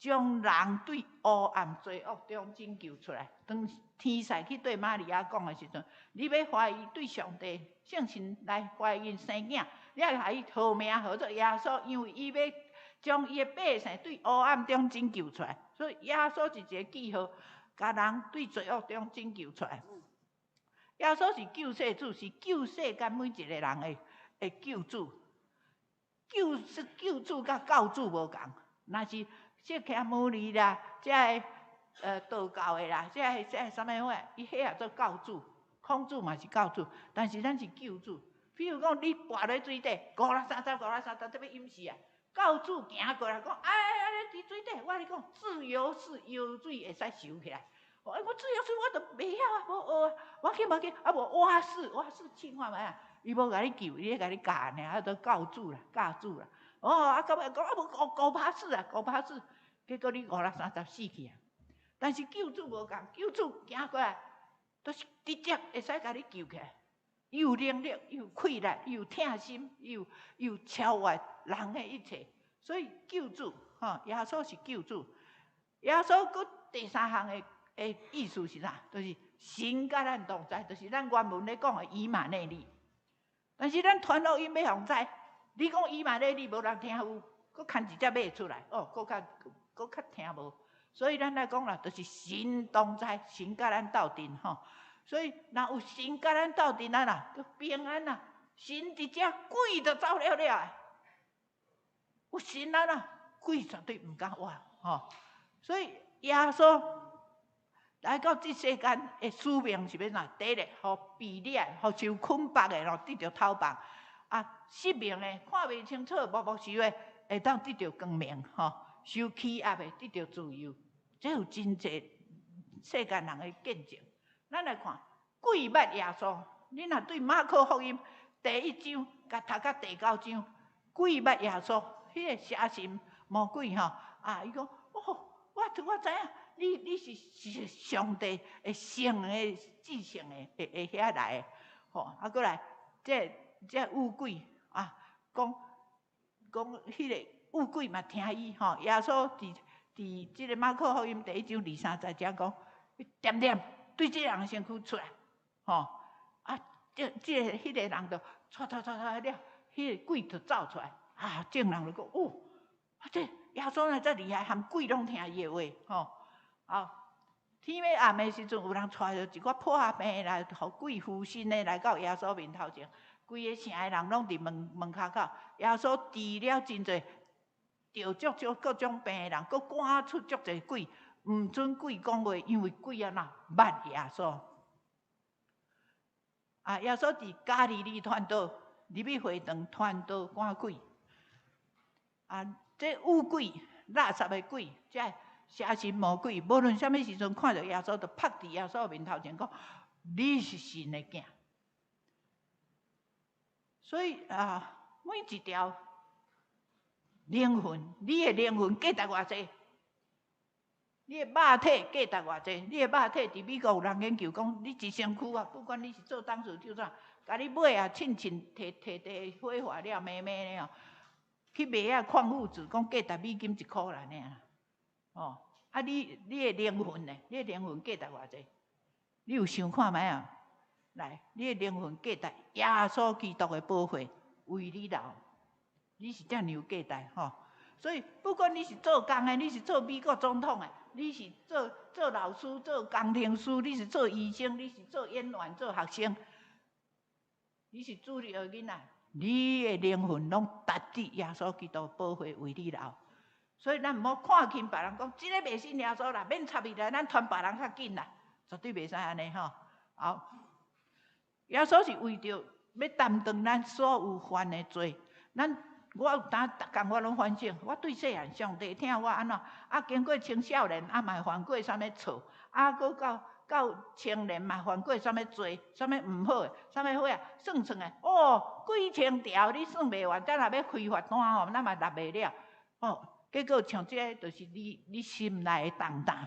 將人對黑暗罪惡中拯救出來。當天使去對瑪利亞講的時陣，你欲懷孕對上帝聖神來懷孕生囝，你愛予伊號名號做耶穌，因為伊欲將伊的百姓對黑暗中拯救出來。所以耶穌是一個記號，共人對罪惡中拯救出來。耶穌是救世主，是救世間每一個人的救主。救世救主佮教主無仝，若是釋迦牟尼啦，這个道教的啦，這个啥物款，伊彼也做教主，孔子嘛是教主，但是咱是救主。比如講，你跋咧水底，五六三十，五六三十，這欲淹死啊！教主行過來講，哎哎，你佇水底，我共你講，自由式游水會使游起來。我自由式我都袂曉啊，無學啊，無緊無緊，啊無蛙式，蛙式試看覓啊？伊無共你救，伊咧共你教爾，啊做教主啦，教主啦。哦，啊到尾講啊無五五拍式啊，五拍式，結果你五六三十死去啊。但是救主無仝，救主行過來，就是直接會使共你救起來。伊有能力，伊有氣力，伊有疼心，伊有超越人的一切。所以救主，吼，耶穌是救主。耶穌閣第三項的意思是啥？就是神佮咱同在，就是咱原文咧講的以馬內利。但是咱傳福音欲予人知，你講以馬內利無人聽有，閣牽一隻馬出來，哦，閣較聽無。所以咱來講啦，就是神同在，神佮咱鬥陣吼。所以若有神佮咱鬥陣啊啦，就平安啦。神佇遮，鬼就走了了。有神啊啦，鬼絕對毋敢活吼。所以耶穌來到這世間的使命是欲怎？第一个，予被掠、予受捆綁的，得著透放；啊，失明的、看袂清楚、目目睭的，會當得著光明吼；受欺壓的得著自由。這有真濟世間人的見證。咱來看，鬼捌耶穌。你若對馬可福音第一章，共讀到第九章，鬼捌耶穌，彼個邪神魔鬼吼，啊，伊講，哦，我知影，你是上帝的聖的至聖的遐來的，吼，啊，閣來，這惡鬼啊，講講彼個惡鬼嘛聽伊吼，耶穌佇這个馬可福音第一章二三節遮講，恬恬對這人身軀出來，吼，啊，這個彼個人就掣掣掣掣了，彼个鬼就走出來，啊，眾人就講，哦，啊，這耶穌若遮厲害，連鬼攏聽伊的話，吼，啊，天欲暗的時陣，有人帶著一寡破病的來，予鬼附身的來到耶穌面頭前，規个城的人攏佇門門跤口，耶穌治了真濟著足足各種病的人，閣趕出足濟鬼，毋准鬼講話，因為鬼按怎捌耶穌。啊，耶穌佇加利利傳道，入去會堂傳道趕鬼。啊，這惡鬼、垃圾的鬼，這邪神魔鬼，無論啥物時陣看著耶穌，就拍佇耶穌面頭前講：你是神的囝。所以啊，每一條靈魂，你的靈魂價值偌濟？你的肉體價值偌濟？你的肉體佇美國有人研究講，你一身軀啊，不管你是做董事長啥，共你買啊，凊凊提提提火化了，暝暝咧吼，去賣啊礦物質，講價值美金一箍啦爾。哦，啊你的靈魂呢？你的靈魂價值偌濟？你有想看覓啊？來，你的靈魂價值，耶穌基督的寶血為你流，你是遮爾有價值吼。所以，不管你是做工的，你是做美國總統的，你是做老師、做工程師，你是做醫生，你是做演員、做學生，你是主日學囡仔，你的靈魂攏值得耶穌基督寶血為你流。所以咱毋好看輕別人，講這个袂信耶穌啦，免插伊啦，咱傳別人較緊啦，絕對袂使按呢吼。好，耶穌是為著欲擔當咱所有犯的罪，咱我有當逐工我攏反省，我對細漢上帝疼我按怎，啊經過青少年啊嘛犯過啥物錯，啊閣到青年嘛犯過啥物罪，啥物毋好的，啥物好啊，算算的，哦，幾千條你算袂完，咱若欲開罰單吼，咱嘛納袂了，哦，結果像這个就是你心內的重擔，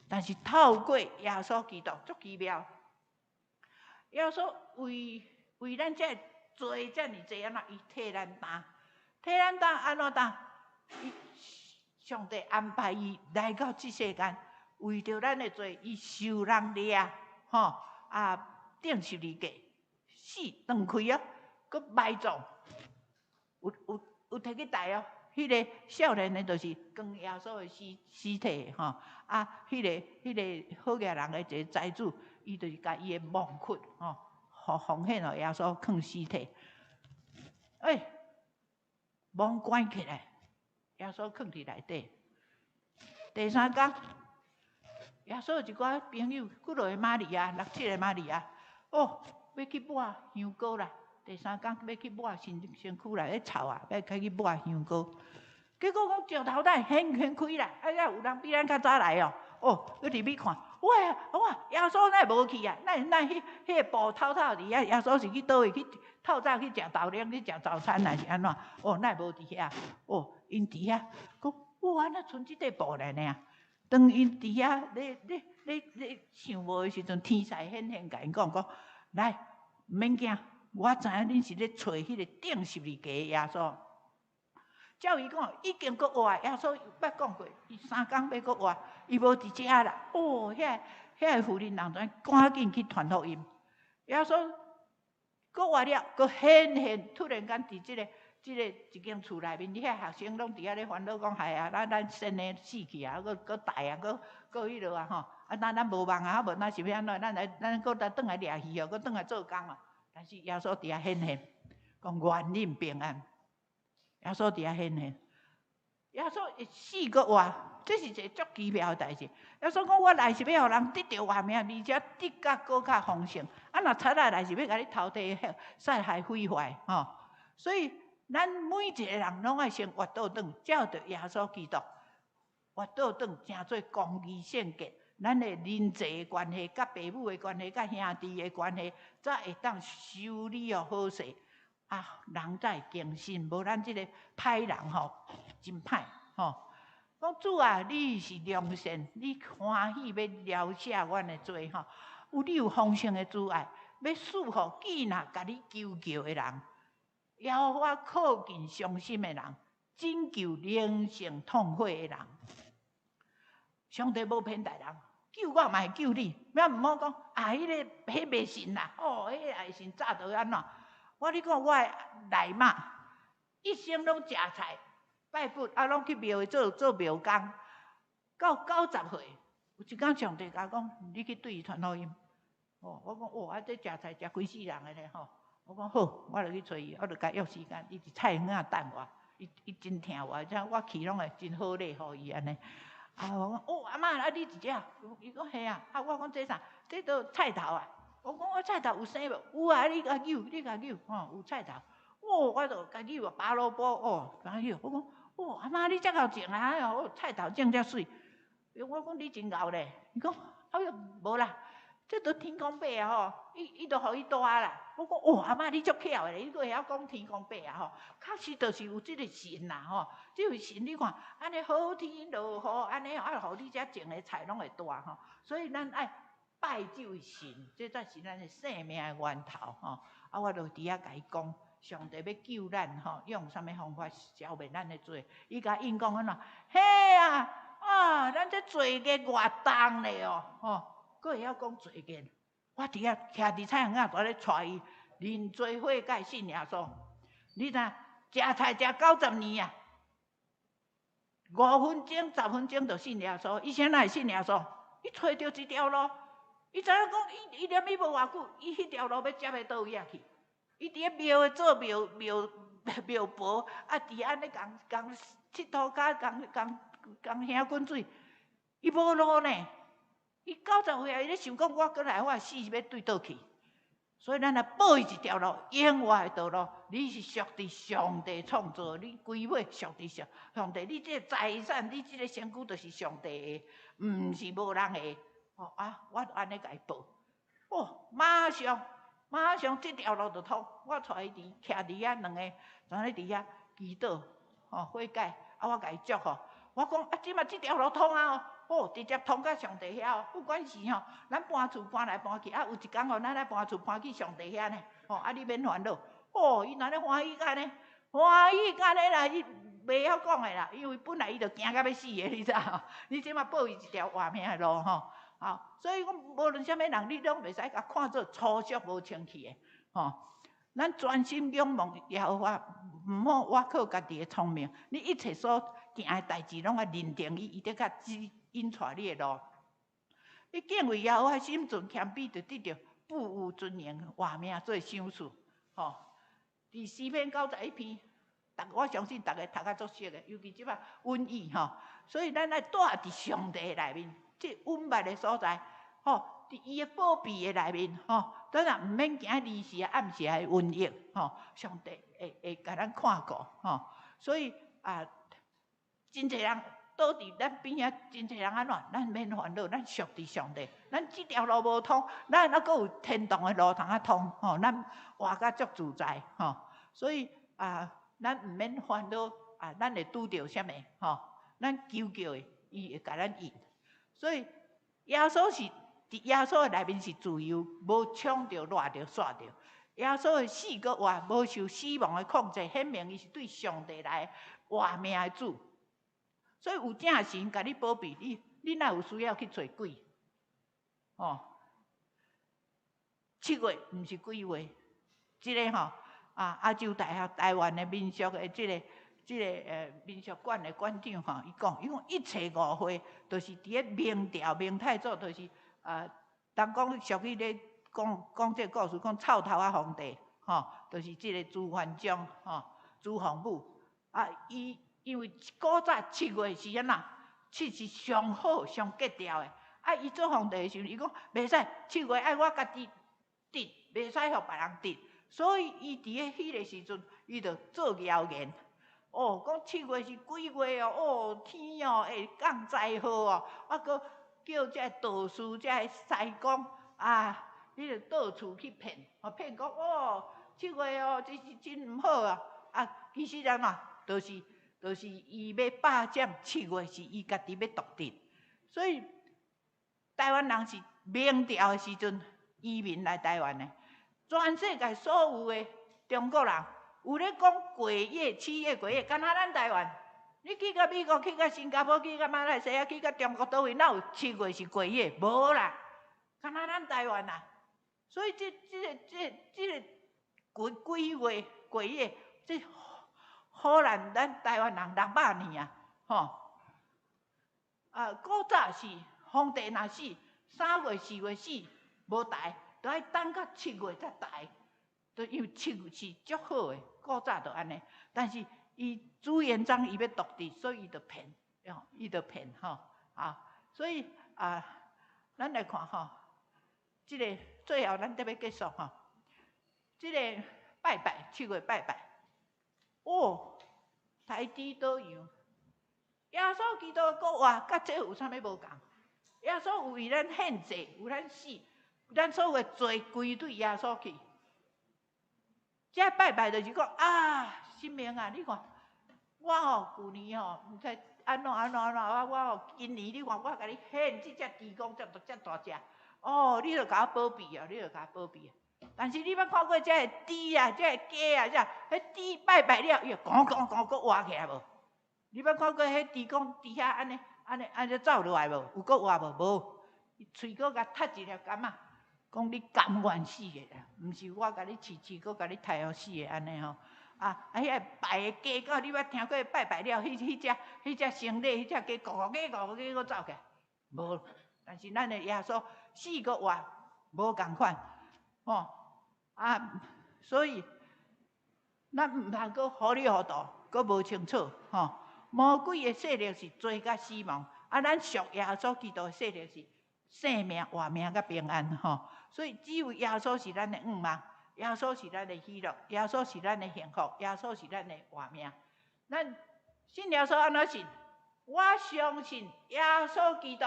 但是透過耶穌基督足奇妙，耶穌為咱這罪遮爾濟按怎，伊替咱擔，替咱擔按怎擔？伊上帝安排伊來到這世間，為著咱的罪，伊受人掠，吼啊，釘十字架，死斷氣哦，閣埋葬，有提去抬哦。彼个少年的，就是扛耶穌的屍體吼，啊，彼个好額人的一個財主，伊就是共伊的望窟吼，奉獻予耶穌囥屍體。欸，墓關起來，耶穌囥佇內底。第三工，耶穌有一寡朋友，幾落個瑪利亞，六七個瑪利亞，哦，欲去抹香膏啦。第三工欲去抹身軀啦，咧臭啊，欲開去抹香膏。結果講石頭仔掀開啦，啊，猶有人比咱較早來哦。哦，閣入去看，哇哇，耶穌哪會無去啊？哪彼個布透透佇遐，耶穌是去佗位去透早去食豆奶，去食早餐還是按怎？哦，哪會無佇遐？哦，𪜶佇遐講，哇，哪賰這塊布來爾？當𪜶佇遐咧想無的時陣，天使顯現共𪜶講講，來，毋免驚，我知影恁是咧揣彼個釘十字架的耶穌。照伊講，已經閣活，耶穌捌講過，伊三工欲閣活，伊無佇遮啦。哦，遐個婦人人就趕緊去傳福音。耶穌閣活了，閣顯現，突然間佇這個一間厝內面，遐學生攏佇遐咧煩惱講，害啊，咱先的死去啊，閣閣大啊，閣彼落啊吼。啊，咱無望啊，無那是欲按怎？咱來咱閣來轉來掠魚哦，閣轉來做工啊。但是耶穌佇遐顯現，講願恁平安。耶穌佇遐顯現，耶穌會死閣活，這是一個足奇妙的代誌。耶穌講：我來是欲予人得著活命，而且得甲閣較豐盛。啊，若賊仔來是欲共你偷提、殺害、毀壞，吼。所以，咱每一個人攏愛先活倒轉，照著耶穌基督活倒轉，成做公義聖潔。咱的人際關係、佮爸母的關係、佮兄弟的關係，才會當修理予好勢。啊，人才會更新，無咱這个歹人吼，真歹吼。講主啊，你是良善，你歡喜欲饒赦阮的罪吼。有你有豐盛的慈愛，欲賜予見若共你求告的人，耶和華靠近傷心的人，拯救靈性痛悔的人。上帝無偏待人，救我嘛會救你。咱毋好講啊，彼个彼袂信啦，哦，彼个會信早就按怎？我你看我的內媽，一生攏食菜、拜佛，啊，攏去廟會做廟工，到90歲，有一工上帝共我講，你去對伊傳福音。哦，我講哦，啊，這食菜食規世人的咧吼。我講好，我就去揣伊，我就共約時間，伊佇菜園仔等我，伊真疼我，這我去攏會真好禮予伊按呢。啊，我講哦，阿嬤，啊你佇遮？伊講嘿啊，啊我講這啥？這都菜頭啊。我講我菜頭有生無？有啊，你共搝，你共搝，吼，有菜頭。哦，我就共搝拔蘿蔔，哦，共搝。我講，哦，阿嬤你遮𠢕種啊？哦，菜頭種遮媠。我講你真𠢕咧。伊講，哎喲，無啦，這都天公伯啊吼，伊都予伊大啦。我講，哦，阿嬤你足巧的咧，你閣會曉講天公伯啊吼。確實就是有這个神啦吼，這位神你看，按呢好天落雨，按呢啊，予你遮種的菜攏會大吼。所以咱愛拜這位神，這才是咱的生命的源頭吼。啊，我就佇遐共伊講，上帝欲救咱吼，用啥物方法消滅咱的罪？伊共應講按怎？嘿啊，啊，咱這罪孽偌重咧哦，吼，閣會曉講罪孽。我佇遐徛佇菜園仔，蹛咧帶伊認罪悔改信耶穌。你知影？食菜食90年啊， 5分鐘、10分鐘就信耶穌。伊啥人會信耶穌？伊揣著一條路，伊知影講，伊踮伊無偌久，伊彼條路欲接佇佗位仔去。伊佇咧廟的做廟廟廟婆，啊，佇按呢共共𨑨迌跤，共共共兄滾水，伊無路呢。伊90歲啊，伊咧想講，我閣來，我的死是欲對佗去？所以咱來報伊一條路，永活的道路。你是屬佇上帝創造，你規尾屬佇上上帝，你這個財產，你這個身軀，就是上帝的，毋是無人的。哦啊，我就按呢共伊報，哦，馬上馬上這條路就通。我帶伊佇徛佇遐兩個，踮咧佇遐祈禱，吼悔改，啊，我共伊祝福。我講啊，這馬這條路通啊！哦，直接通到上帝遐哦。不管是吼，咱搬厝搬來搬去，啊，有一工吼，咱來搬厝搬去上帝遐呢。吼，啊，你免煩惱。哦，伊若咧歡喜甲按呢，歡喜甲按呢啦，伊袂曉講的啦，因為本來伊就驚甲欲死的，你知無？你這馬報伊一條活命的路吼。好，所以講無論啥物人，你攏袂使共看做粗俗無清氣的，吼。咱專心仰望耶和華，毋好倚靠家己的聰明。你一切所行的代誌，攏愛認定伊，伊得較指引帶你的路。你敬畏耶和華，心存謙卑，就得著富有尊榮、活命做賞賜。吼，佇詩篇91篇，逐我相信逐家讀甲足熟的，尤其這擺瘟疫吼，所以咱愛蹛佇上帝內面，這隱密的所在，吼，佇伊的保庇的內面，吼，咱也毋免驚日時暗時的瘟疫，吼，上帝會會共咱看顧，吼，所以啊，真濟人倒佇咱邊仔，真濟人按怎？咱免煩惱，咱屬佇上帝，咱這條路無通，咱猶閣有天堂的路通仔通，吼，咱活甲足自在，吼，所以啊，咱毋免煩惱啊，咱會拄著啥物，吼，咱求叫的，伊會共咱應。所以耶穌是佇耶穌的內面是自由，無搶著、掠著、煞著。耶穌的死閣活，無受死亡的控制，顯明伊是對上帝來活命的主。所以有正神共你保庇，你你哪有需要去揣鬼？吼，七月毋是鬼月，這个吼啊，亞洲大學台灣的民俗的這个這个民俗館的館長吼，伊講，伊講一切誤會，就是佇咧明朝明太祖，就是啊，人講俗語咧講講這個故事，講臭頭仔皇帝，吼，就是這个朱元璋，吼，朱洪武啊，伊。因為古早七月是按怎？七是上好、上格調的。啊，伊做皇帝的時陣，伊講袂使七月愛我家己得，袂使予別人得。所以伊佇咧彼个時陣，伊就做謠言。哦，講七月是鬼月哦，哦天哦會降災禍哦，啊閣叫這个道士、這个師公啊，彼個到處去騙，哦騙講哦七月哦，這是真毋好啊。啊，其實按怎，就是。就是伊欲霸佔七月，是伊家己欲獨得，所以台灣人是明朝的時陣移民來台灣的，全世界所有的中國人有咧講鬼月、七月鬼月，干焦咱台灣。你去到美國、去到新加坡、去到馬來西亞、去到中國佗位，哪有七月是鬼月？無啦，干焦咱台灣啦。所以這、這个、這、這个鬼鬼月、鬼月，這。荷蘭咱台灣人600年啊，吼！啊，古早是皇帝若死，3月、4月死無台，都愛等到七月才台，都因為七月是足好的，古早就按呢。但是伊朱元璋伊欲獨治，所以伊就騙，吼，伊就騙吼啊！所以啊，咱來看吼，這个最後咱得欲結束吼，這个拜拜，七月拜拜。哦，刣豬搗羊，耶穌基督閣活，佮這有啥物無仝？耶穌有為咱獻祭，為咱死，咱所有的罪歸對耶穌去。這拜拜就是講啊，神明啊，你看我吼舊年吼毋知按怎按怎按怎，我我吼今年你看我共你獻這隻豬公這這大隻，哦，你著共我保庇啊，你著共我保庇啊。但是你捌看過這个豬啊，這个雞啊，這彼豬拜拜了，伊就咕咕咕閣活起來無？你捌看過彼豬公佇遐按呢按呢按呢走落來無？有閣活無？無，伊喙閣共窒一粒柑仔，講你甘願死的啦，毋是我共你飼飼，閣共你刣予死的按呢吼。啊，彼个拜的雞到你捌聽過拜拜了，彼只牲禮，彼只雞咕咕咕咕咕閣走起來，無。但是咱的耶穌死閣活，無仝款，吼啊！所以咱毋通閣糊裡糊塗，閣無清楚，吼。魔鬼的勢力是罪佮死亡，啊，咱屬耶穌基督的勢力是生命、活命佮平安，吼。所以只有耶穌是咱的向望，耶穌是咱的喜樂，耶穌是咱的幸福，耶穌是咱的活命。咱信耶穌按怎信？我相信耶穌基督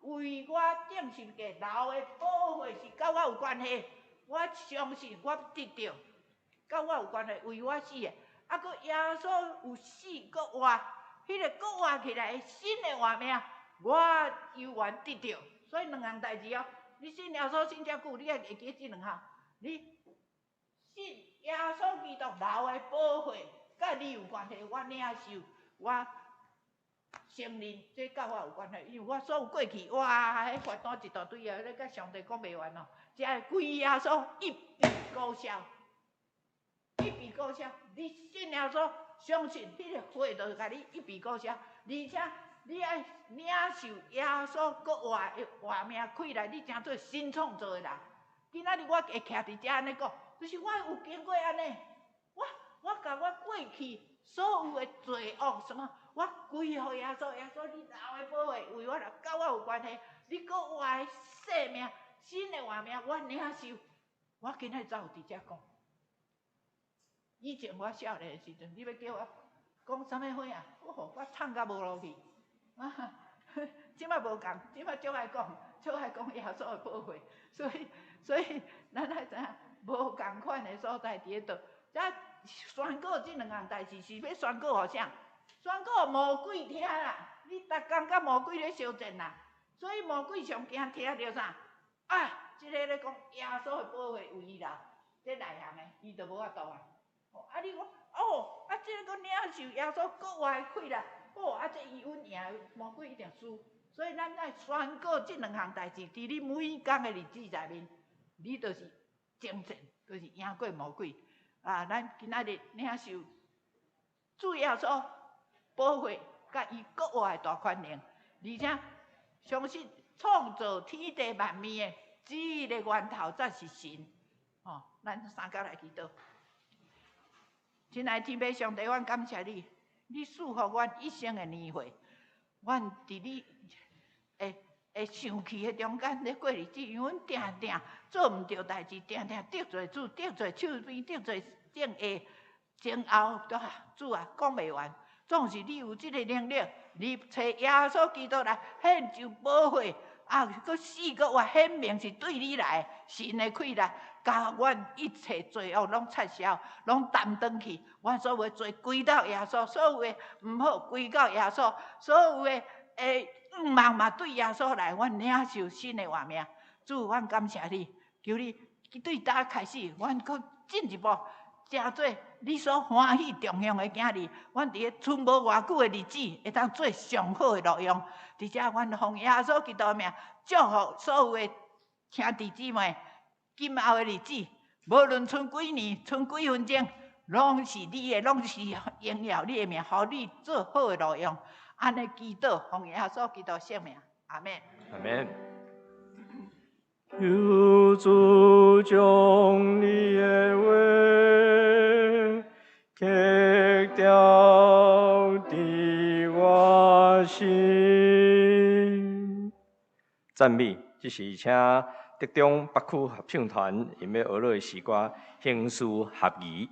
為我釘十架流的寶血是佮我有關係，我相信我得著，佮我有關係，為我死的。啊，閣耶穌有死閣活，彼個閣活起來的新的活命，我猶原得著。所以兩項代誌哦，你信耶穌信遮久，你愛會記這兩項。你信耶穌基督流的寶血，佮你有關係，我領受，我承認這佮我有關係，因為我所有過去，哇，彼罰單一大堆啊，咧佮上帝講袂完哦。這歸耶穌一筆勾銷，一筆勾銷。你信耶穌，相信彼個血就共你一筆勾銷，而且你愛領受耶穌閣活的活命氣來，你成做新創造的人。今仔日我會徛佇遮按呢講，就是我有經過按呢，我共我過去所有的罪惡什麼，我歸予耶穌，耶穌你流的寶血為我來，佮我有關係，你閣活的生命，新的活命，我領受。我今仔日才有佇遮講。以前我少年的時陣，你欲叫我講啥物話啊？哦，我唱甲無路去。啊，這擺無仝，這擺足愛講，足愛講耶穌的寶血。所以咱愛知影，無仝款的所在佇咧佗。這宣告這兩項代誌是欲宣告予啥？宣告魔鬼聽啦！你逐工佮魔鬼咧相戰啦，所以魔鬼上驚聽著啥？啊，這个咧講耶穌的寶血為伊流，這內行的，伊就無法度啊。啊，你講哦，啊，這个閣領受耶穌閣活的氣力，哦，啊，這伊穩贏，魔鬼一定輸。所以咱愛宣告這兩項代誌，佇你每工的日子內面，你就是征戰，就是贏過魔鬼。啊，咱今仔日領受主耶穌寶血，佮伊閣活的大權能，而且相信創造天地萬物的這个源頭才是神。哦，咱三甲來祈禱。親愛的天父上帝，阮感謝你，你賜予阮一生的年歲，阮佇你會生氣的中間咧過日子，因為阮定定做毋著代誌，定定得罪主，得罪手邊，得罪正下、前後，主啊，講袂完。總是你有這个能力，你揣耶穌基督來獻上寶血，啊，閣死閣活，顯明是對你來的神的氣力，共阮一切罪惡攏撤銷，攏擔當去。阮所有的罪歸到耶穌，所有的毋好歸到耶穌，所有的向望嘛對耶穌來，阮領受新的活命。主，阮感謝你，求你對今開始，阮閣進一步成做你所歡喜重用的囝兒。阮佇咧賰無偌久的日子，會當做上好的路用。佇遮，阮奉耶穌基督的名，祝福所有的兄弟姊妹，今後的日子，無論賰幾年、賰幾分鐘，攏是你的，攏是榮耀你的名，予你做好的路用。按呢祈禱，奉耶穌基督聖名，阿們。阿們。求主將你的話刻雕佇我心。讚美，這是請竹中北區合唱團𪜶欲學落的詩歌《行事合宜》。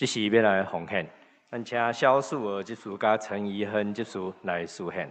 這時欲來奉獻，咱請蕭素娥執事佮陳怡亨執事來司獻。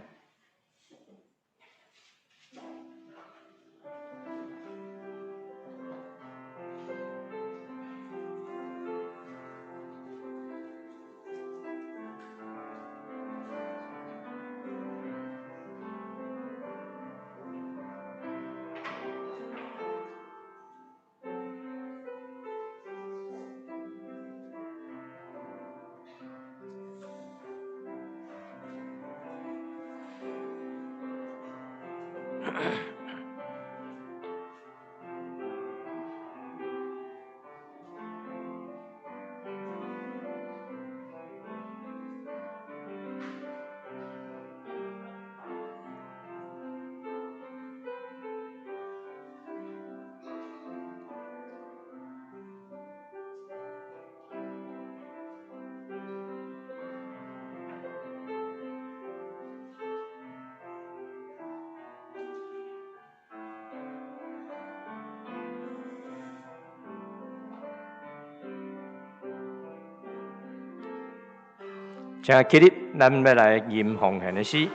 請起立，咱欲來吟奉獻的詩。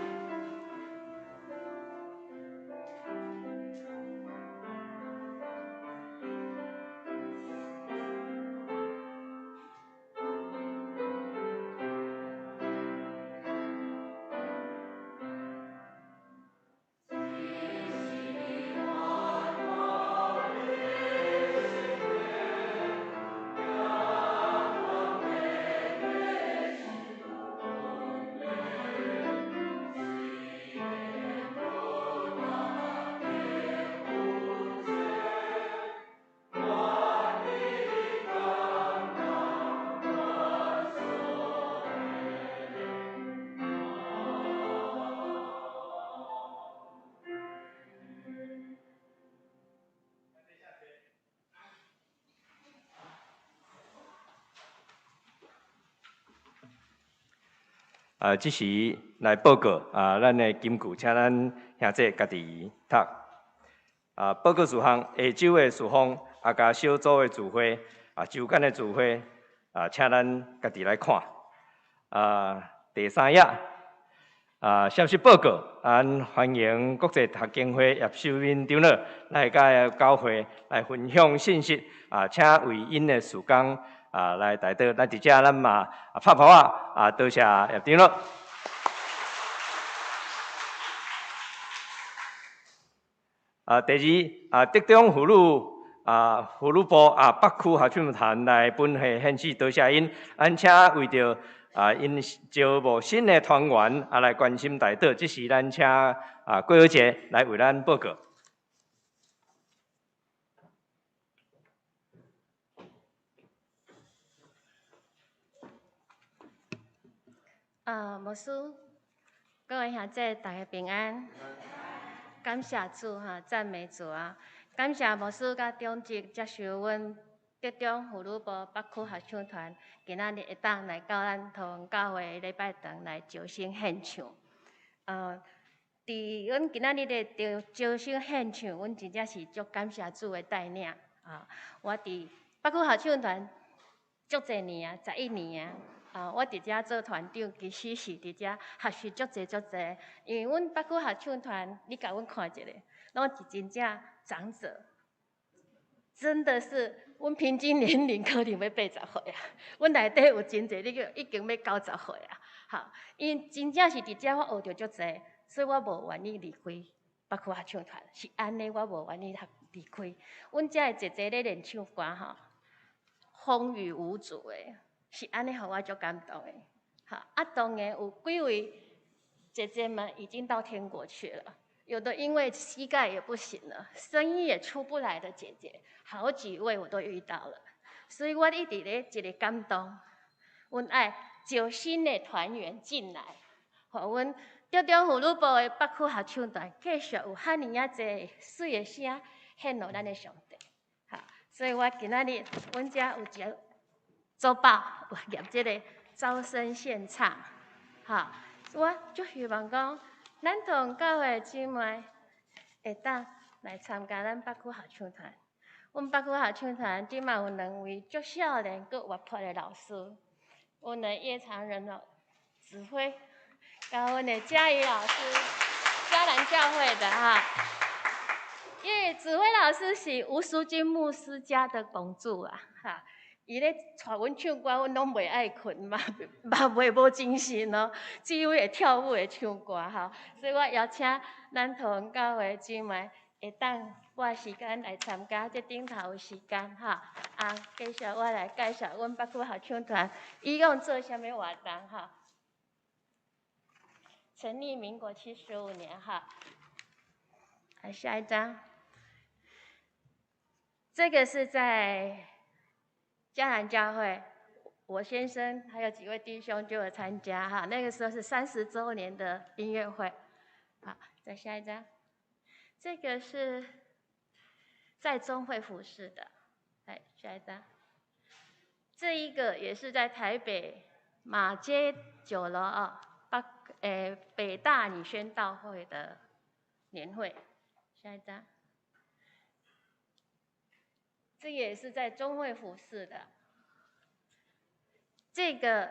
這時來報告啊，咱的金句，請咱兄弟家己讀。啊，報告事項，下晝的事奉，啊，佮小組的聚會，啊，週間的聚會，啊，請咱家己來看。啊，第三頁，啊，消息報告，咱歡迎國際讀經會葉秀敏長老來佮教會來分享信息。啊，請為𪜶的事工啊來代禱。咱佇遮咱嘛拍拍仔啊，多謝葉長老。啊，第二啊，德中婦女啊，婦女部啊，北區合唱團來本會獻詩，多謝𪜶。咱請為著啊，𪜶招募新的團員啊，來關心代禱。這時咱請啊郭小姐來為咱報告。啊，牧師，各位兄弟，大家平安。感謝主哈，讚美主啊！感謝牧師佮長執接受阮德中婦女部北區合唱團，今仔日會當來到咱桃園教會禮拜堂來招新獻唱。佇阮今仔日的招招新獻唱，阮真正是足感謝主的帶領啊！我佇北區合唱團足濟年啊，11年啊。啊，我佇遮做團長，其實是佇遮學習足濟足濟。因為阮北區合唱團，你共阮看一下，攏是真正長者，真的是阮平均年齡可能欲80歲啊。阮內底有真濟，你叫已經欲90歲啊。好，𪜶真正是佇遮我學著足濟，所以我無願意離開北區合唱團，是按呢，我無願意離開。阮遮的姐姐咧練唱歌吼，風雨無阻的。是按呢，予我足感動的。好，啊，當然有幾位姐姐們已經到天國去了，有的因為膝蓋也不行了，聲音也出不來的姐姐，好幾位我都遇到了。所以我一直咧一個感動，阮愛招新的團員進來，予阮德中婦女部的北區合唱團繼續有遐爾仔濟媠的聲獻予咱的上帝。好，所以我今仔日阮遮有一個周報有入這個招生獻唱，哈，我足希望講，咱同教會姊妹會當來參加咱北區合唱團。阮北區合唱團這馬有兩位足少年閣活潑的老師，阮的葉長仁老指揮，佮阮的嘉怡老師，嘉南教會的哈。因為指揮老師是吳淑君牧師家的公主啊，哈，伊咧帶阮唱歌，阮攏袂愛睏嘛，嘛袂無精神哦，只有會跳舞會唱歌哈，所以我邀請咱桃園教會姊妹會當撥時間來參加，這頂頭有時間哈。啊，繼續我來介紹阮北區合唱團以往做啥物活動哈。成立民國75年哈。來下一張，這個是在嘉南教會，我先生還有幾位弟兄就有參加哈。那個時候是30週年的音樂會。好，再下一張，這個是在中會服侍的。來下一張，這一個也是在台北馬街酒樓啊，北大女宣道會的年會。下一張，這也是在中會服侍的，這個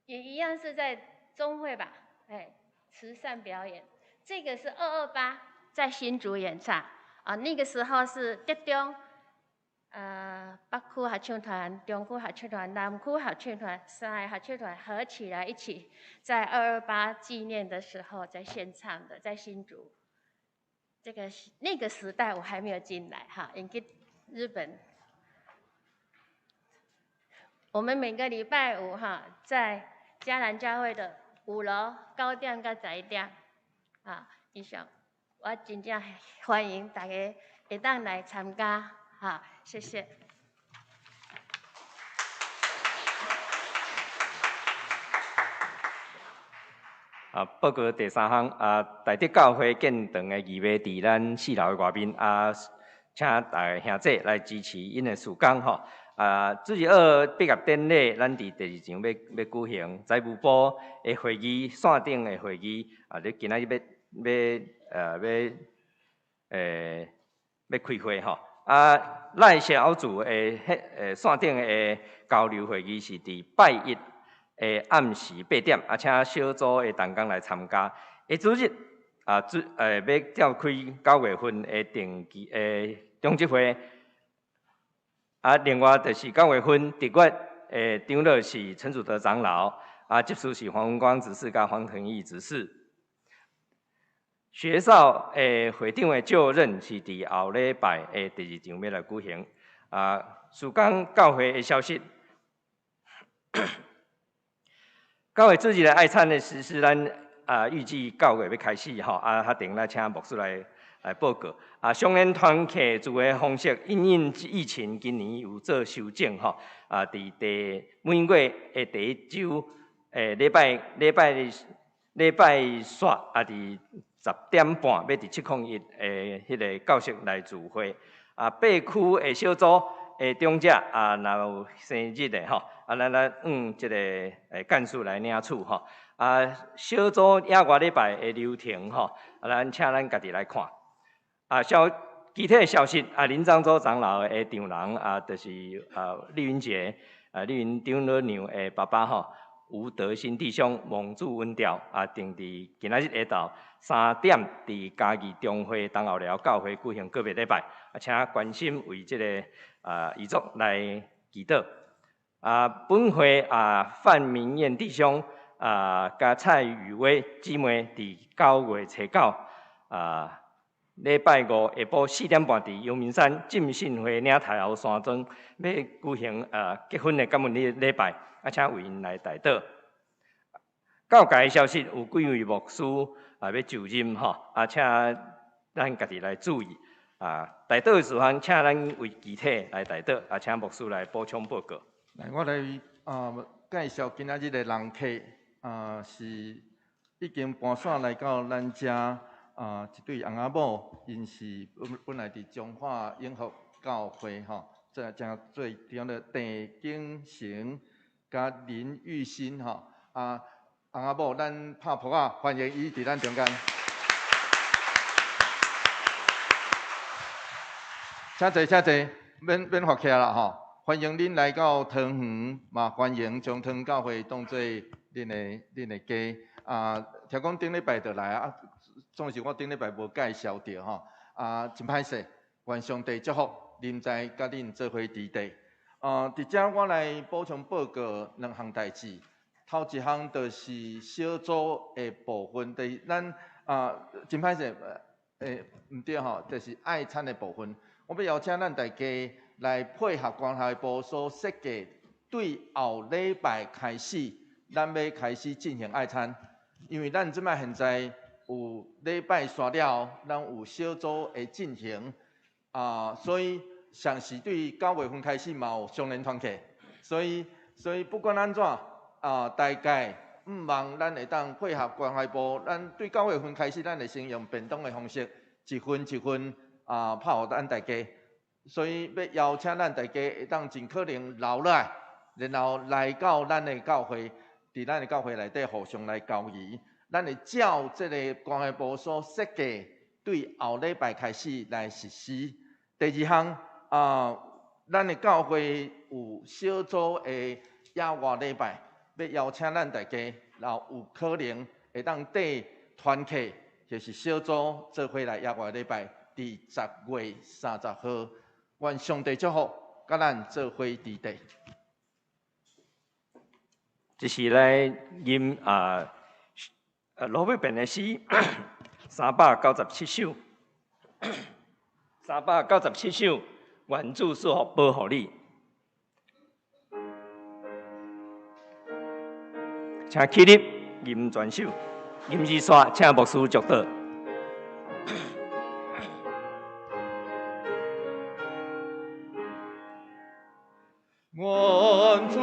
也一樣是在中會吧？哎，慈善表演，這個是228在新竹演唱啊，那個時候是竹中，北區合唱團、中區合唱團、南區合唱團三個合唱團合起來一起在228紀念的時候在獻唱的，在新竹。這個那個時代我還沒有進來哈，𪜶去日本。我們每個禮拜五哈，在嘉南教會的5樓9點到11點，啊，以上我真正歡迎大家會當來參加，哈，謝謝。啊，報告第三項啊，大德教會建堂的義賣佇咱4樓的外面啊，請大家兄弟來支持𪜶的事工吼。啊，主日學畢業典禮，咱佇第二場欲舉行，財務部的會議，線頂的會議啊，咧今仔日欲開會吼。啊，咱小組的彼線頂的交流會議是佇拜一的暗時8點，啊，請小組的同工來參加。下主日啊，欲召開9月份的定期的長執會。啊，另外就是9月份十月的長老是陳祖德長老，啊，執事是黃文光執事佮黃騰義執事。學校的會長的就任是佇後禮拜的第二場欲來舉行。啊，事工教會的消息。教會主日的愛餐的實施，咱啊預計9月欲開始吼，啊，較定來請牧師來報告。啊，雙聯團契聚會方式，因應疫情，今年有做修正吼。啊，佇每月的第一週，禮拜四啊，佇10點半欲佇701的彼个教室來聚會。啊，8區的小組的長者啊，若有生日的吼，啊，咱來按這個幹事來領取吼。啊，小組抑外禮拜的流程吼，啊，咱請咱家己來看。啊，其他的消息啊，林漳州長老的丈人啊，就是啊麗雲姐啊，麗雲長老娘的爸爸吼，吳德新弟兄蒙主恩召啊，定佇今仔日下晝3點，佇嘉義中會東後寮教會舉行告別禮拜，啊，請關心為這个啊遺族來祈禱。啊，本會啊范明諺弟兄啊，佮蔡雨薇姊妹佇9月初9啊，禮拜五下晡4點半，佇陽明山浸信會嶺太后山莊欲舉行結婚的感恩禮拜，啊，請為𪜶來代禱。教界的消息有幾位牧師啊欲就任吼，啊，請咱家己來注意。啊，代禱的時陣，請咱為具體來代禱，啊，請牧師來補充報告。來，我來啊介紹今仔日的人客啊，是已經搬徙來到咱遮。啊，一對翁仔某，𪜶是本來佇彰化永福教會吼，這正做長的鄭景成佮林玉新吼，啊，翁仔某，咱拍噗仔歡迎伊佇咱中間。請坐，請坐，免免發起來啦吼！歡迎恁來到桃園，嘛歡迎將桃園教會當做恁的家。啊，聽講頂禮拜就來啊，總是我頂禮拜無介紹著吼。啊，真歹勢，願上帝祝福，臨在佮恁做伙佇地。啊，佇遮我來補充報告兩項代誌。頭一項就是小組的部分，就是咱啊，真歹勢，毋對吼，就是愛餐的部分。我欲邀請咱大家來配合關懷部所設計，對後禮拜開始，咱欲開始進行愛餐。因為咱這擺現在有禮拜煞了後，咱有小組的進行啊，所以上是對9月份開始嘛有雙連團契，所以不管按怎啊，大概毋望咱會當配合關懷部，咱對九月份開始，咱會先用便當的方式，一份一份啊，拍予咱大家。所以欲邀請咱大家會當盡可能留落來，然後來到咱的教會，佇咱的教會內底互相來交誼。咱會照這个關懷部所設計，對後禮拜開始來實施。第二項啊，咱的教會有小組的野外禮拜，欲邀請咱大家，然後有可能會當綴團契，就是小組做伙來野外禮拜，佇10月30號。願上帝祝福，佮咱做伙佇地。這是來吟啊，羅伯變的詩397首，397首，願主賜福保護你。請起立，吟全首，吟詩煞，請牧師祝禱。願主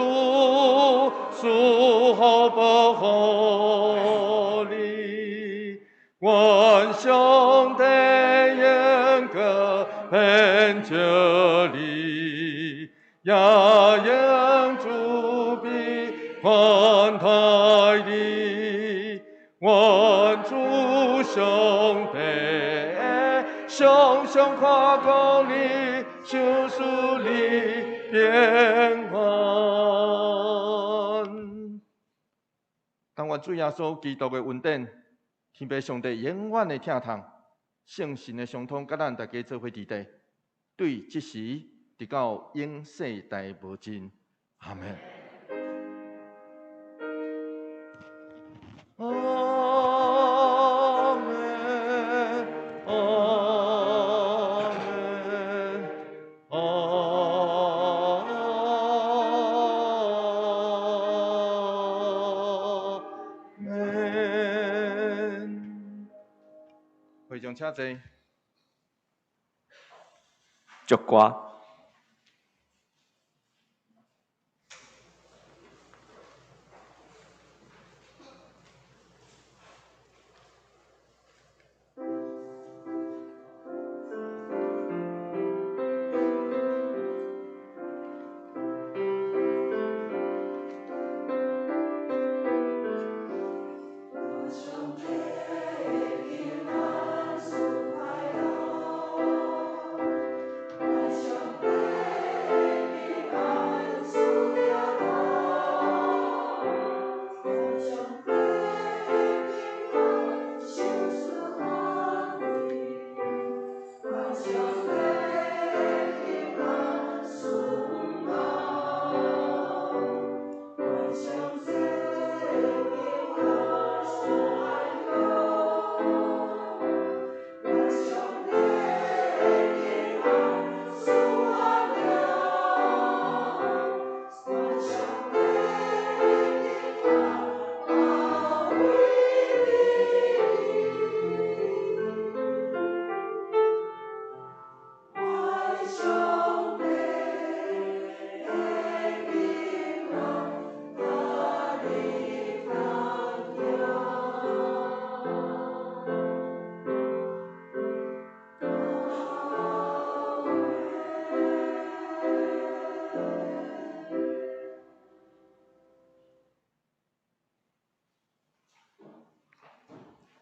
賜福保護你，願上帝用光遍照你，也用慈悲寬待你。願主上帝常常看顧你，賞賜你平安。但願主耶穌基督的恩典，天父上帝永遠的疼痛，聖神的相通，佮咱大家做伙佇地，對這時直到永世代無盡。阿們。阿們，阿們，阿們。會長請坐。祝歌。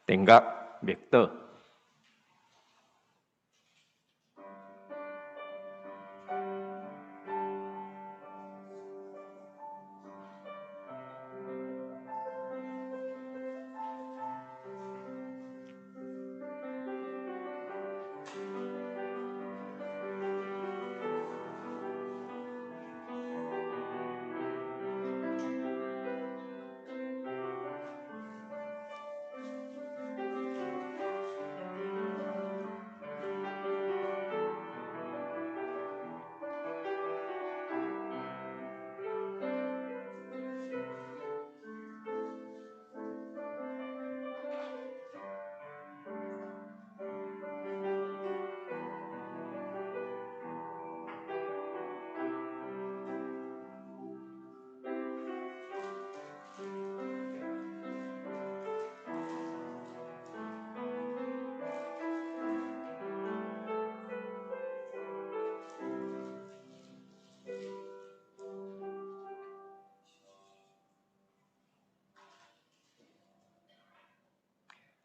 定格默禱。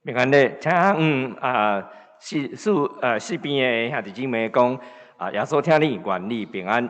平安咧，請啊四四邊的兄弟姊妹講啊，耶穌疼你，願你平安。